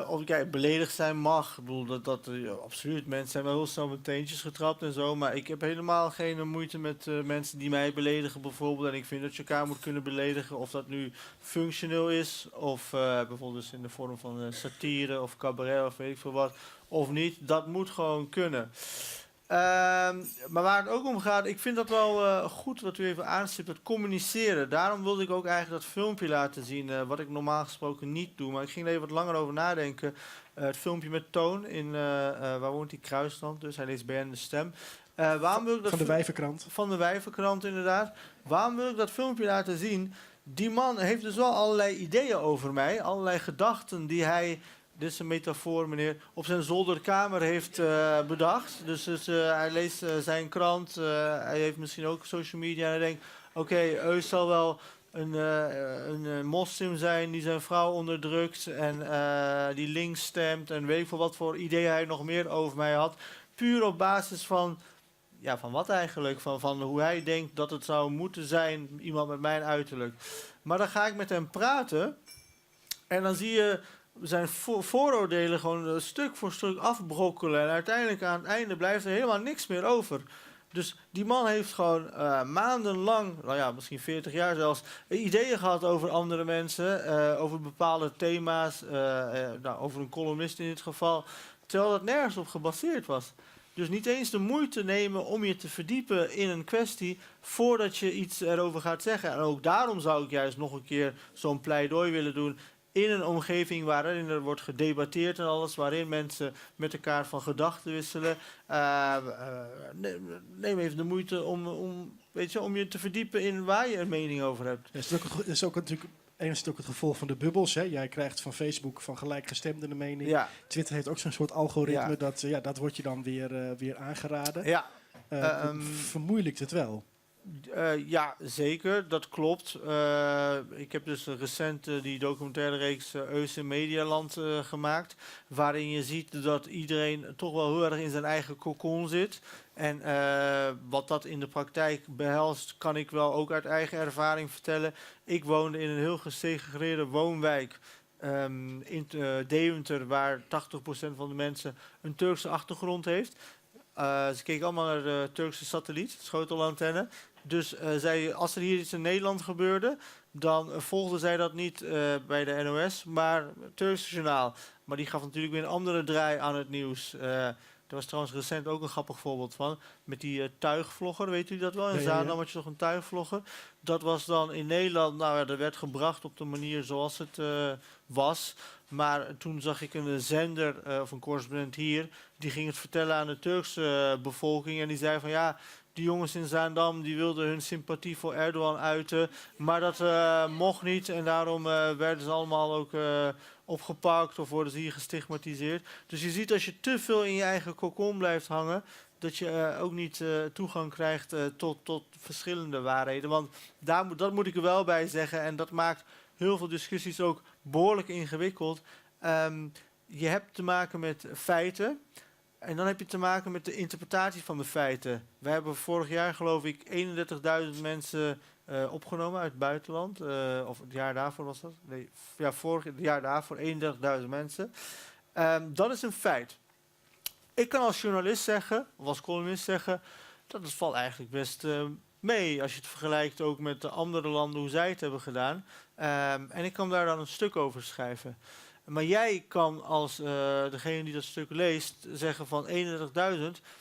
Of kijk, beledigd zijn mag. Ik bedoel, dat, dat, ja, absoluut. Mensen zijn wel heel snel met teentjes getrapt en zo. Maar ik heb helemaal geen moeite met mensen die mij beledigen bijvoorbeeld. En ik vind dat je elkaar moet kunnen beledigen. Of dat nu functioneel is. Of bijvoorbeeld dus in de vorm van satire of cabaret of weet ik veel wat. Of niet. Dat moet gewoon kunnen. Maar waar het ook om gaat, ik vind dat wel goed wat u even aanstipt, het communiceren. Daarom wilde ik ook eigenlijk dat filmpje laten zien, wat ik normaal gesproken niet doe. Maar ik ging er even wat langer over nadenken. Het filmpje met Toon in, waar woont die, Kruisland dus, hij leest BN De Stem. Waarom wil ik dat Van de Wijvenkrant. Van de Wijvenkrant, inderdaad. Waarom wil ik dat filmpje laten zien? Die man heeft dus wel allerlei ideeën over mij, allerlei gedachten die hij... Dit is een metafoor, meneer, op zijn zolderkamer heeft bedacht. Dus hij leest zijn krant, hij heeft misschien ook social media. En hij denkt, oké, Eus zal wel een moslim zijn die zijn vrouw onderdrukt en die links stemt en weet ik veel wat voor ideeën hij nog meer over mij had. Puur op basis van, ja, van wat eigenlijk? Van hoe hij denkt dat het zou moeten zijn, iemand met mijn uiterlijk. Maar dan ga ik met hem praten en dan zie je zijn vooroordelen gewoon stuk voor stuk afbrokkelen. En uiteindelijk aan het einde blijft er helemaal niks meer over. Dus die man heeft gewoon maandenlang, nou ja, misschien 40 jaar zelfs, ideeën gehad over andere mensen, over bepaalde thema's, nou, over een columnist in dit geval, terwijl dat nergens op gebaseerd was. Dus niet eens de moeite nemen om je te verdiepen in een kwestie voordat je iets erover gaat zeggen. En ook daarom zou ik juist nog een keer zo'n pleidooi willen doen in een omgeving waarin er wordt gedebatteerd en alles, waarin mensen met elkaar van gedachten wisselen. Neem even de moeite om je te verdiepen in waar je een mening over hebt. Ja, dat is ook het ge-, dat is ook natuurlijk enerzijds ook het gevolg van de bubbels. Hè? Jij krijgt van Facebook van gelijkgestemden de mening. Twitter heeft ook zo'n soort algoritme. Dat wordt je dan weer aangeraden. Dat vermoeilijkt het wel. Ja, zeker. Dat klopt. Ik heb dus recent die documentaire reeks Eus in Medialand gemaakt. Waarin je ziet dat iedereen toch wel heel erg in zijn eigen cocon zit. En wat dat in de praktijk behelst, kan ik wel ook uit eigen ervaring vertellen. Ik woonde in een heel gesegregeerde woonwijk in Deventer, waar 80% van de mensen een Turkse achtergrond heeft. Ze keken allemaal naar de Turkse satelliet, schotelantenne. Dus als er hier iets in Nederland gebeurde, dan volgden zij dat niet bij de NOS, maar het Turkse journaal. Maar die gaf natuurlijk weer een andere draai aan het nieuws. Er was trouwens recent ook een grappig voorbeeld van. Met die tuigvlogger, weet u dat wel? In Zaandam had je toch een tuigvlogger? Dat was dan in Nederland, nou ja, dat werd gebracht op de manier zoals het was. Maar toen zag ik een zender of een correspondent hier, die ging het vertellen aan de Turkse bevolking. En die zei van ja, die jongens in Zaandam die wilden hun sympathie voor Erdogan uiten. Maar dat mocht niet en daarom werden ze allemaal ook opgepakt of worden ze hier gestigmatiseerd. Dus je ziet als je te veel in je eigen cocon blijft hangen, dat je ook niet toegang krijgt tot verschillende waarheden. Want dat moet ik er wel bij zeggen en dat maakt heel veel discussies ook behoorlijk ingewikkeld. Je hebt te maken met feiten. En dan heb je te maken met de interpretatie van de feiten. Wij hebben vorig jaar geloof ik 31.000 mensen opgenomen uit het buitenland. Of het jaar daarvoor was dat? Nee, ja, vorig het jaar daarvoor 31.000 mensen. Dat is een feit. Ik kan als journalist zeggen, of als columnist zeggen, dat het valt eigenlijk best mee. Als je het vergelijkt ook met de andere landen, hoe zij het hebben gedaan. En ik kan daar dan een stuk over schrijven. Maar jij kan als degene die dat stuk leest zeggen van 31.000,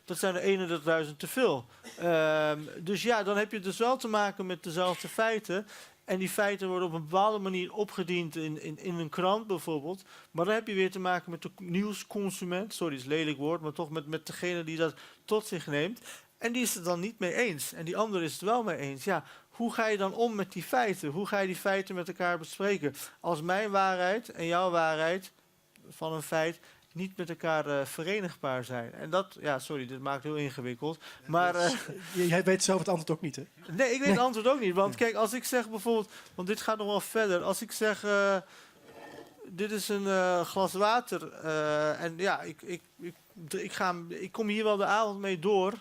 dat zijn er 31.000 te veel. Dus ja, dan heb je dus wel te maken met dezelfde feiten. En die feiten worden op een bepaalde manier opgediend in een krant bijvoorbeeld. Maar dan heb je weer te maken met de nieuwsconsument. Sorry, is een lelijk woord, maar toch met degene die dat tot zich neemt. En die is het dan niet mee eens. En die andere is het wel mee eens. Ja, hoe ga je dan om met die feiten? Hoe ga je die feiten met elkaar bespreken? Als mijn waarheid en jouw waarheid van een feit niet met elkaar verenigbaar zijn. En dat, ja, sorry, dit maakt heel ingewikkeld. Maar, Jij weet zelf het antwoord ook niet, hè? Nee, ik weet het antwoord ook niet. Want kijk, als ik zeg bijvoorbeeld, want dit gaat nog wel verder. Als ik zeg, dit is een glas water. En ja, ik kom hier wel de avond mee door.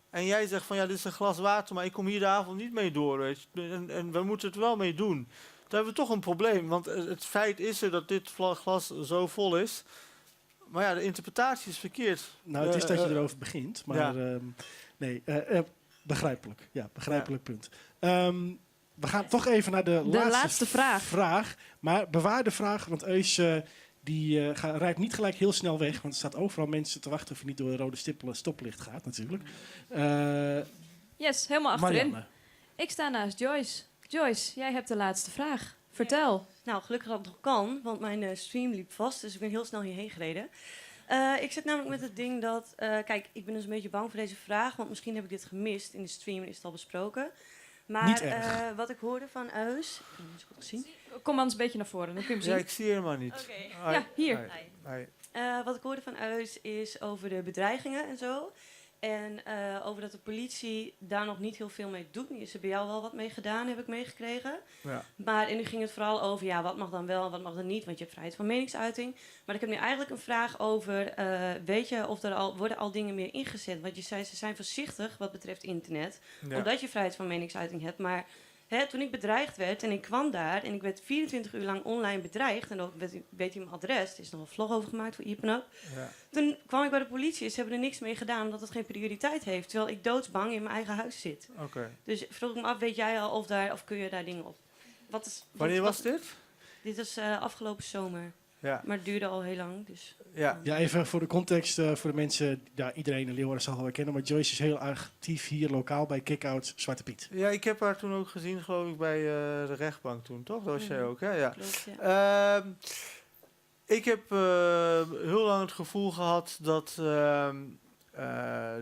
En jij zegt van ja, dit is een glas water, maar ik kom hier de avond niet mee door. Weet je. En we moeten het wel mee doen. Dan hebben we toch een probleem. Want het feit is er dat dit glas zo vol is. Maar ja, de interpretatie is verkeerd. Nou, het is dat je erover begint. Maar ja. Nee, begrijpelijk. Ja, begrijpelijk punt. We gaan toch even naar de laatste vraag. Maar bewaar de vraag, want Eus die rijdt niet gelijk heel snel weg. Want er staat overal mensen te wachten of je niet door de rode stoplicht gaat natuurlijk. Yes, helemaal achterin. Marianne. Ik sta naast Joyce. Joyce, jij hebt de laatste vraag. Vertel. Ja. Nou, gelukkig dat het nog kan, want mijn stream liep vast. Dus ik ben heel snel hierheen gereden. Ik zit namelijk met het ding dat... kijk, ik ben dus een beetje bang voor deze vraag. Want misschien heb ik dit gemist in de stream en is het al besproken. Maar niet erg. Wat ik hoorde van Eus... Ik heb het niet zo goed gezien. Kom anders een beetje naar voren, dan kun je hem zien. Ja, ik zie helemaal niet. Okay. Ja, hier. Hi. Wat ik hoorde van Eus is over de bedreigingen en zo. En over dat de politie daar nog niet heel veel mee doet. Nu is er bij jou wel wat mee gedaan, heb ik meegekregen. Ja. Maar en nu ging het vooral over, ja, wat mag dan wel en wat mag dan niet? Want je hebt vrijheid van meningsuiting. Maar ik heb nu eigenlijk een vraag over, weet je of er al, worden al dingen meer ingezet? Want je zei, ze zijn voorzichtig wat betreft internet. Ja. Omdat je vrijheid van meningsuiting hebt. Maar hè, toen ik bedreigd werd en ik kwam daar en ik werd 24 uur lang online bedreigd. En dan weet hij mijn adres. Er is nog een vlog over gemaakt voor Iepen Up. Ja. Toen kwam ik bij de politie en ze hebben er niks mee gedaan omdat het geen prioriteit heeft. Terwijl ik doodsbang in mijn eigen huis zit. Okay. Dus vroeg ik me af, weet jij al of, daar, of kun je daar dingen op? Wat is, Wanneer was dit? Dit was afgelopen zomer. Ja. Maar het duurde al heel lang. Dus. Ja. Ja, even voor de context, voor de mensen, ja, iedereen in Leeuwarden zal wel kennen, maar Joyce is heel actief hier lokaal bij Kick-Out Zwarte Piet. Ja, ik heb haar toen ook gezien, geloof ik, bij de rechtbank toen, toch? Dat was jij ook, hè? Ja. Klopt, ja. Ik heb heel lang het gevoel gehad dat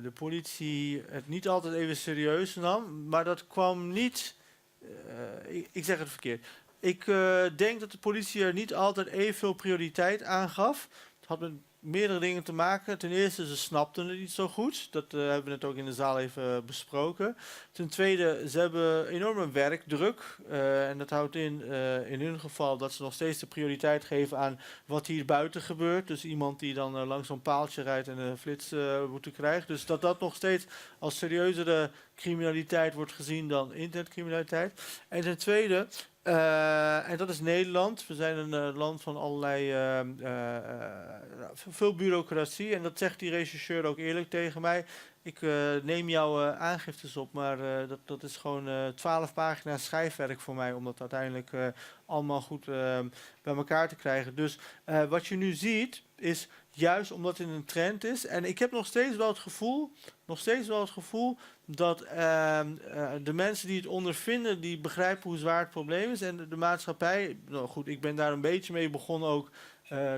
de politie het niet altijd even serieus nam, maar dat kwam niet... ik zeg het verkeerd. Ik denk dat de politie er niet altijd evenveel prioriteit aan gaf. Het had met meerdere dingen te maken. Ten eerste, ze snapten het niet zo goed. Dat hebben we net ook in de zaal even besproken. Ten tweede, ze hebben enorme werkdruk. En dat houdt in, in hun geval, dat ze nog steeds de prioriteit geven aan wat hier buiten gebeurt. Dus iemand die dan langs zo'n paaltje rijdt en een flitsboete krijgt. Dus dat dat nog steeds als serieuzere criminaliteit wordt gezien dan internetcriminaliteit. En ten tweede... en dat is Nederland. We zijn een land van allerlei veel bureaucratie. En dat zegt die rechercheur ook eerlijk tegen mij. Ik neem jouw aangiftes op, maar dat is gewoon 12 pagina's schrijfwerk voor mij om dat uiteindelijk allemaal goed bij elkaar te krijgen. Dus wat je nu ziet is, Juist omdat het een trend is. En ik heb nog steeds wel het gevoel, nog steeds wel het gevoel dat de mensen die het ondervinden, die begrijpen hoe zwaar het probleem is. En de maatschappij, nou goed, ik ben daar een beetje mee begonnen ook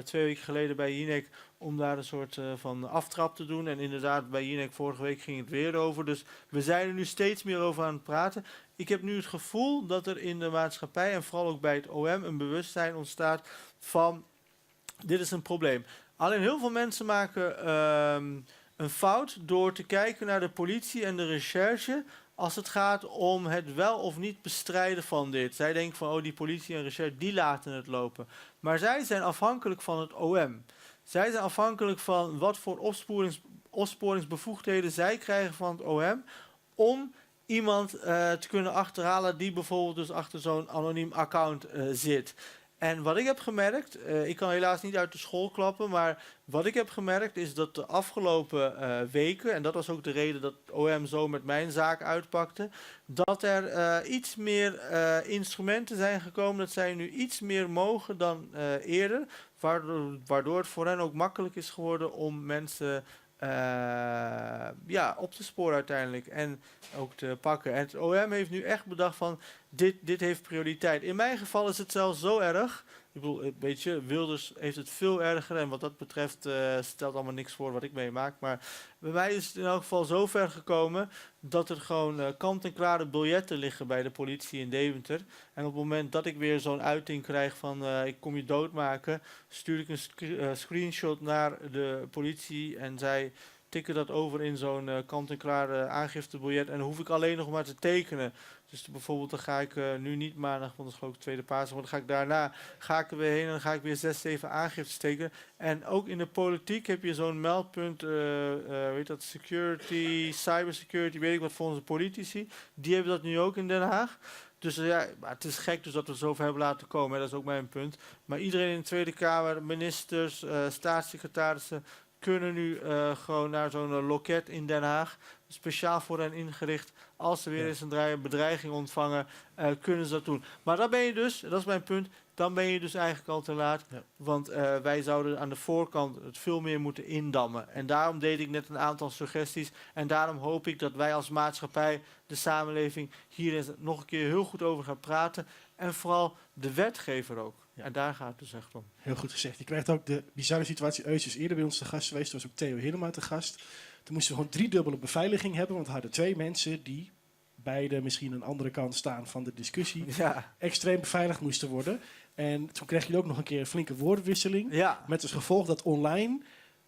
2 weken geleden bij Jinek, om daar een soort van aftrap te doen. En inderdaad, bij Jinek vorige week ging het weer over. Dus we zijn er nu steeds meer over aan het praten. Ik heb nu het gevoel dat er in de maatschappij en vooral ook bij het OM een bewustzijn ontstaat van dit is een probleem. Alleen heel veel mensen maken een fout door te kijken naar de politie en de recherche als het gaat om het wel of niet bestrijden van dit. Zij denken van, oh, die politie en recherche, die laten het lopen. Maar zij zijn afhankelijk van het OM. Zij zijn afhankelijk van wat voor opsporingsbevoegdheden zij krijgen van het OM om iemand te kunnen achterhalen die bijvoorbeeld dus achter zo'n anoniem account zit. En wat ik heb gemerkt, ik kan helaas niet uit de school klappen, maar wat ik heb gemerkt is dat de afgelopen weken, en dat was ook de reden dat het OM zo met mijn zaak uitpakte, dat er iets meer instrumenten zijn gekomen, dat zij nu iets meer mogen dan eerder, waardoor het voor hen ook makkelijk is geworden om mensen op te sporen uiteindelijk en ook te pakken. En het OM heeft nu echt bedacht van, dit heeft prioriteit. In mijn geval is het zelfs zo erg, ik bedoel, weet je, Wilders heeft het veel erger en wat dat betreft stelt allemaal niks voor wat ik meemaak. Maar bij mij is het in elk geval zo ver gekomen dat er gewoon kant-en-klare biljetten liggen bij de politie in Deventer. En op het moment dat ik weer zo'n uiting krijg van ik kom je doodmaken, stuur ik een screenshot naar de politie en zij tikken dat over in zo'n kant-en-klare aangiftebiljet en dan hoef ik alleen nog maar te tekenen. Dus bijvoorbeeld dan ga ik nu niet maandag, want dat is geloof ik tweede Pasen, maar dan ga ik daarna ga ik er weer heen en dan ga ik weer 6, 7 aangiftes tekenen. En ook in de politiek heb je zo'n meldpunt, weet dat, security, cybersecurity, weet ik wat voor onze politici. Die hebben dat nu ook in Den Haag. Dus ja, maar het is gek dus dat we het zover hebben laten komen, hè, dat is ook mijn punt. Maar iedereen in de Tweede Kamer, ministers, staatssecretarissen, kunnen nu gewoon naar zo'n loket in Den Haag, speciaal voor hen ingericht. Als ze weer eens een bedreiging ontvangen, kunnen ze dat doen. Maar dan ben je dus, dat is mijn punt, dan ben je dus eigenlijk al te laat. Ja. Want wij zouden aan de voorkant het veel meer moeten indammen. En daarom deed ik net een aantal suggesties. En daarom hoop ik dat wij als maatschappij, de samenleving, hier eens nog een keer heel goed over gaan praten. En vooral de wetgever ook. Ja. En daar gaat het dus echt om. Heel goed gezegd. Je krijgt ook de bizarre situatie. Eus is eerder bij ons te gast geweest. Toen was ook Theo Hiddema te gast. Toen moesten we gewoon driedubbele beveiliging hebben. Want we hadden 2 mensen die beide misschien aan de andere kant staan van de discussie. Ja. Extreem beveiligd moesten worden. En toen kreeg je ook nog een keer een flinke woordwisseling. Ja. Met als gevolg dat online,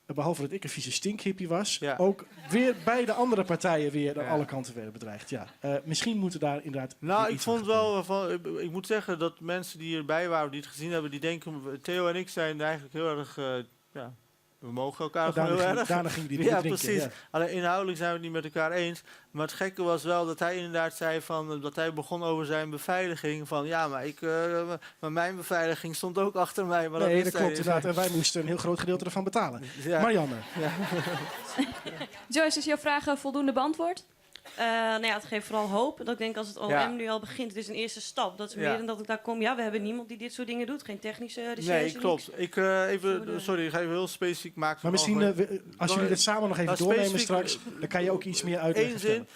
behalve dat ik een vieze stinkhippie was, ja, ook weer beide andere partijen weer aan alle kanten werden bedreigd. Ja. Misschien moeten daar inderdaad... Nou, ik vond wel van, ik moet zeggen dat mensen die erbij waren, die het gezien hebben, die denken, Theo en ik zijn eigenlijk heel erg, we mogen elkaar gewoon heel erg. Daarna gingen die bier drinken. Precies. Ja. Alleen inhoudelijk zijn we het niet met elkaar eens. Maar het gekke was wel dat hij inderdaad zei van, dat hij begon over zijn beveiliging. Van ja, maar, maar mijn beveiliging stond ook achter mij. Maar nee, dat klopt inderdaad. En wij moesten een heel groot gedeelte ervan betalen. Ja. Marianne. Ja. Joyce, is jouw vraag voldoende beantwoord? Nou ja, het geeft vooral hoop. Dat ik denk als het OM nu al begint, het is een eerste stap. Dat is meer dan dat ik daar kom. Ja, we hebben niemand die dit soort dingen doet. Geen technische recherche. Nee, klopt. Ik, sorry, ik ga even heel specifiek maken. Maar misschien, als jullie dit samen nog even doornemen straks, dan kan je ook iets meer uitleggen. Eén zin.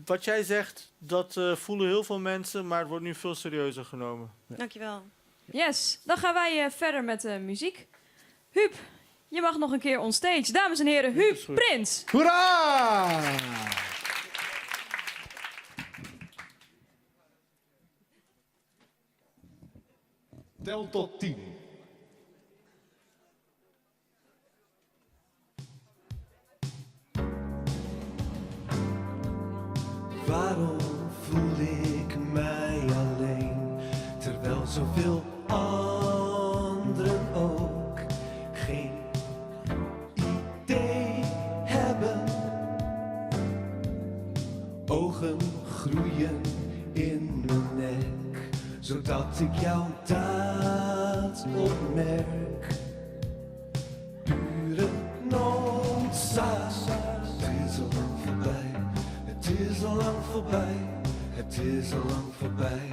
Wat jij zegt, dat voelen heel veel mensen, maar het wordt nu veel serieuzer genomen. Ja. Dankjewel. Yes, dan gaan wij verder met de muziek. Huub, je mag nog een keer on stage. Dames en heren, Huub Prins. Hoera! Tel tot 10. Waarom voel ik mij alleen, terwijl zoveel anderen ook geen idee hebben? Ogen groeien in mijn nek, zodat ik jouw daad opmerk. Pure noodzaak. Het is al lang voorbij, het is al lang voorbij, het is al lang voorbij.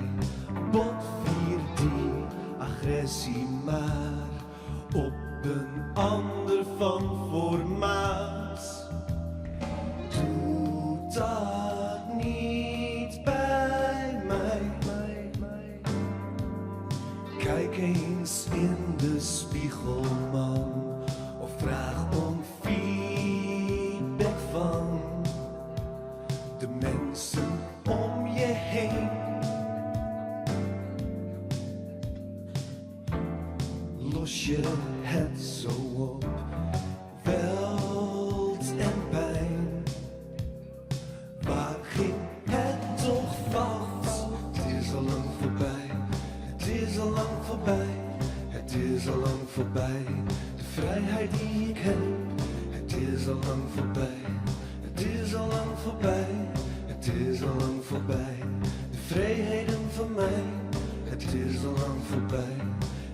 Botvier die agressie maar op een ander. van formaat. Doe dat niet bij mij. Kijk eens in de spiegel, man, of vraag om feedback van de mensen om je heen. Los je het zo op, weld en pijn. Waar ging het toch fout? Het is al lang voorbij, het is al lang voorbij, het is al lang voorbij. De vrijheid die ik heb, het is al lang voorbij, het is al lang voorbij, het is al lang voorbij. De vrijheden van mij, het is al lang voorbij,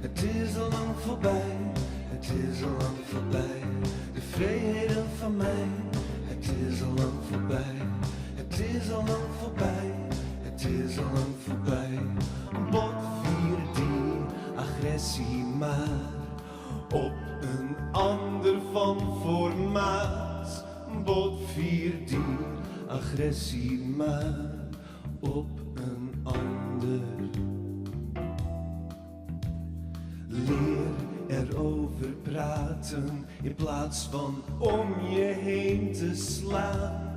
het is al lang voorbij, het is al lang voorbij. De vrijheden van mij, het is al lang voorbij, het is al lang voorbij, het is al lang voorbij. Botvier die agressie maar op een ander van formaat. Botvier die agressie maar op een ander. Leer erover praten in plaats van om je heen te slaan.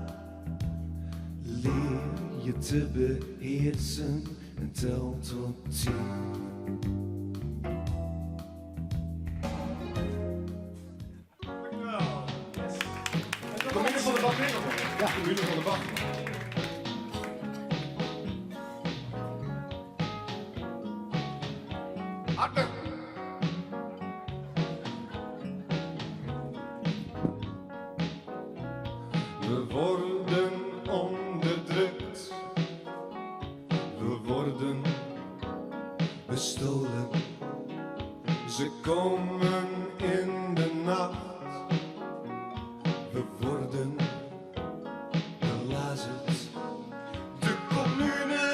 Leer je te beheersen en tel tot 10. Commune van de Bach. Ja, Commune van de Bach. Harder. We worden onderdrukt. We worden bestolen. Ze komen in de nacht. We worden belazerd. De commune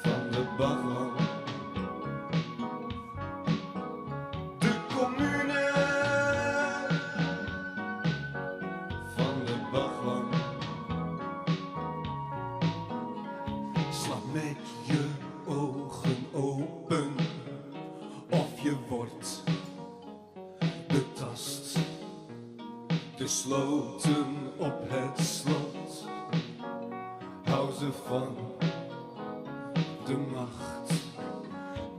van de Bhagwan. De commune van de Bhagwan. Slaap met je ogen open of je wordt betast. De sloten op het slot, hou ze van de macht.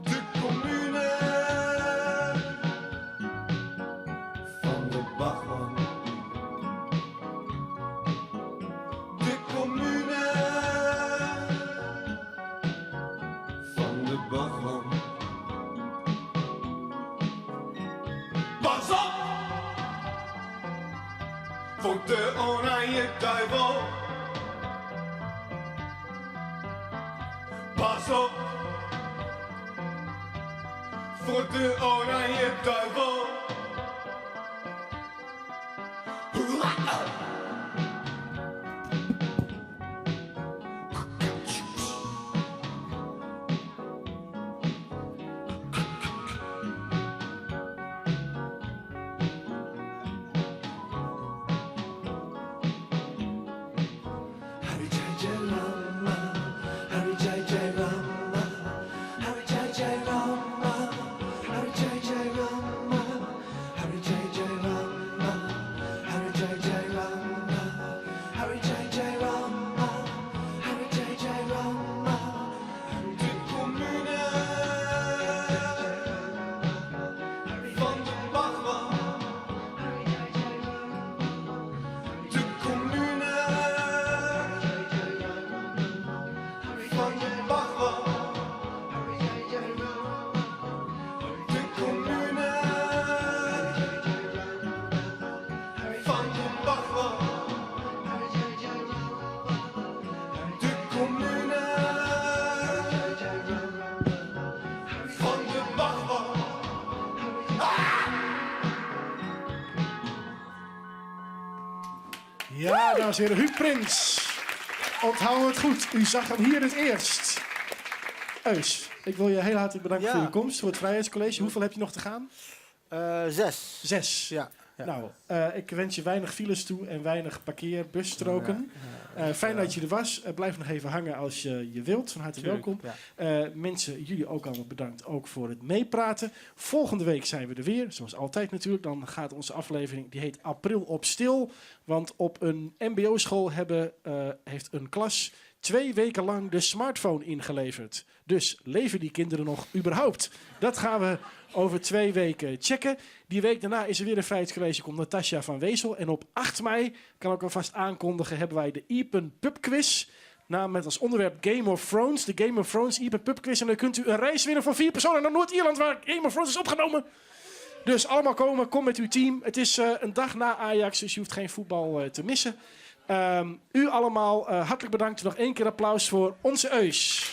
De commune van de Bhagwan. De commune van de Bhagwan. Pas op voor de oranje duivel. Pas op voor de oranje duivel. Hari Jai Jai Rama, Hari Jai Jai Rama, Hari Jai Jai Rama, Hari Jai Jai Rama, Hari Jai Jai Rama, Hari Jai Jai Rama, Hari Jai Jai Rama, Hari Jai Jai Rama. De commune van de Bhagwan. De commune van de Bhagwan. De commune van de Bhagwan. De commune van de Bhagwan. Ja, dames en heren, Huub Prins. Onthoud het goed, u zag hem hier het eerst. Eus, ik wil je heel hartelijk bedanken voor je komst, voor het Vrijheidscollege. Hoeveel heb je nog te gaan? 6. 6. Ja. Ja. Nou, ik wens je weinig files toe en weinig parkeerbusstroken. Fijn dat je er was. Blijf nog even hangen als je wilt. Van harte Tuurlijk, welkom. ja. Mensen, jullie ook allemaal bedankt ook voor het meepraten. Volgende week zijn we er weer, zoals altijd natuurlijk. Dan gaat onze aflevering, die heet April op stil. Want op een mbo-school heeft een klas 2 weken lang de smartphone ingeleverd. Dus leven die kinderen nog überhaupt? Dat gaan we over 2 weken checken. Die week daarna is er weer een Vrijheidscollege. Komt Natasja van Wezel. En op 8 mei, kan ik alvast aankondigen, hebben wij de Iepen Pub Quiz. Namelijk met als onderwerp Game of Thrones. De Game of Thrones Iepen Pub Quiz. En dan kunt u een reis winnen van 4 personen naar Noord-Ierland, waar Game of Thrones is opgenomen. Dus allemaal komen, kom met uw team. Het is een dag na Ajax, dus je hoeft geen voetbal te missen. U allemaal hartelijk bedankt. Nog 1 keer applaus voor onze Eus.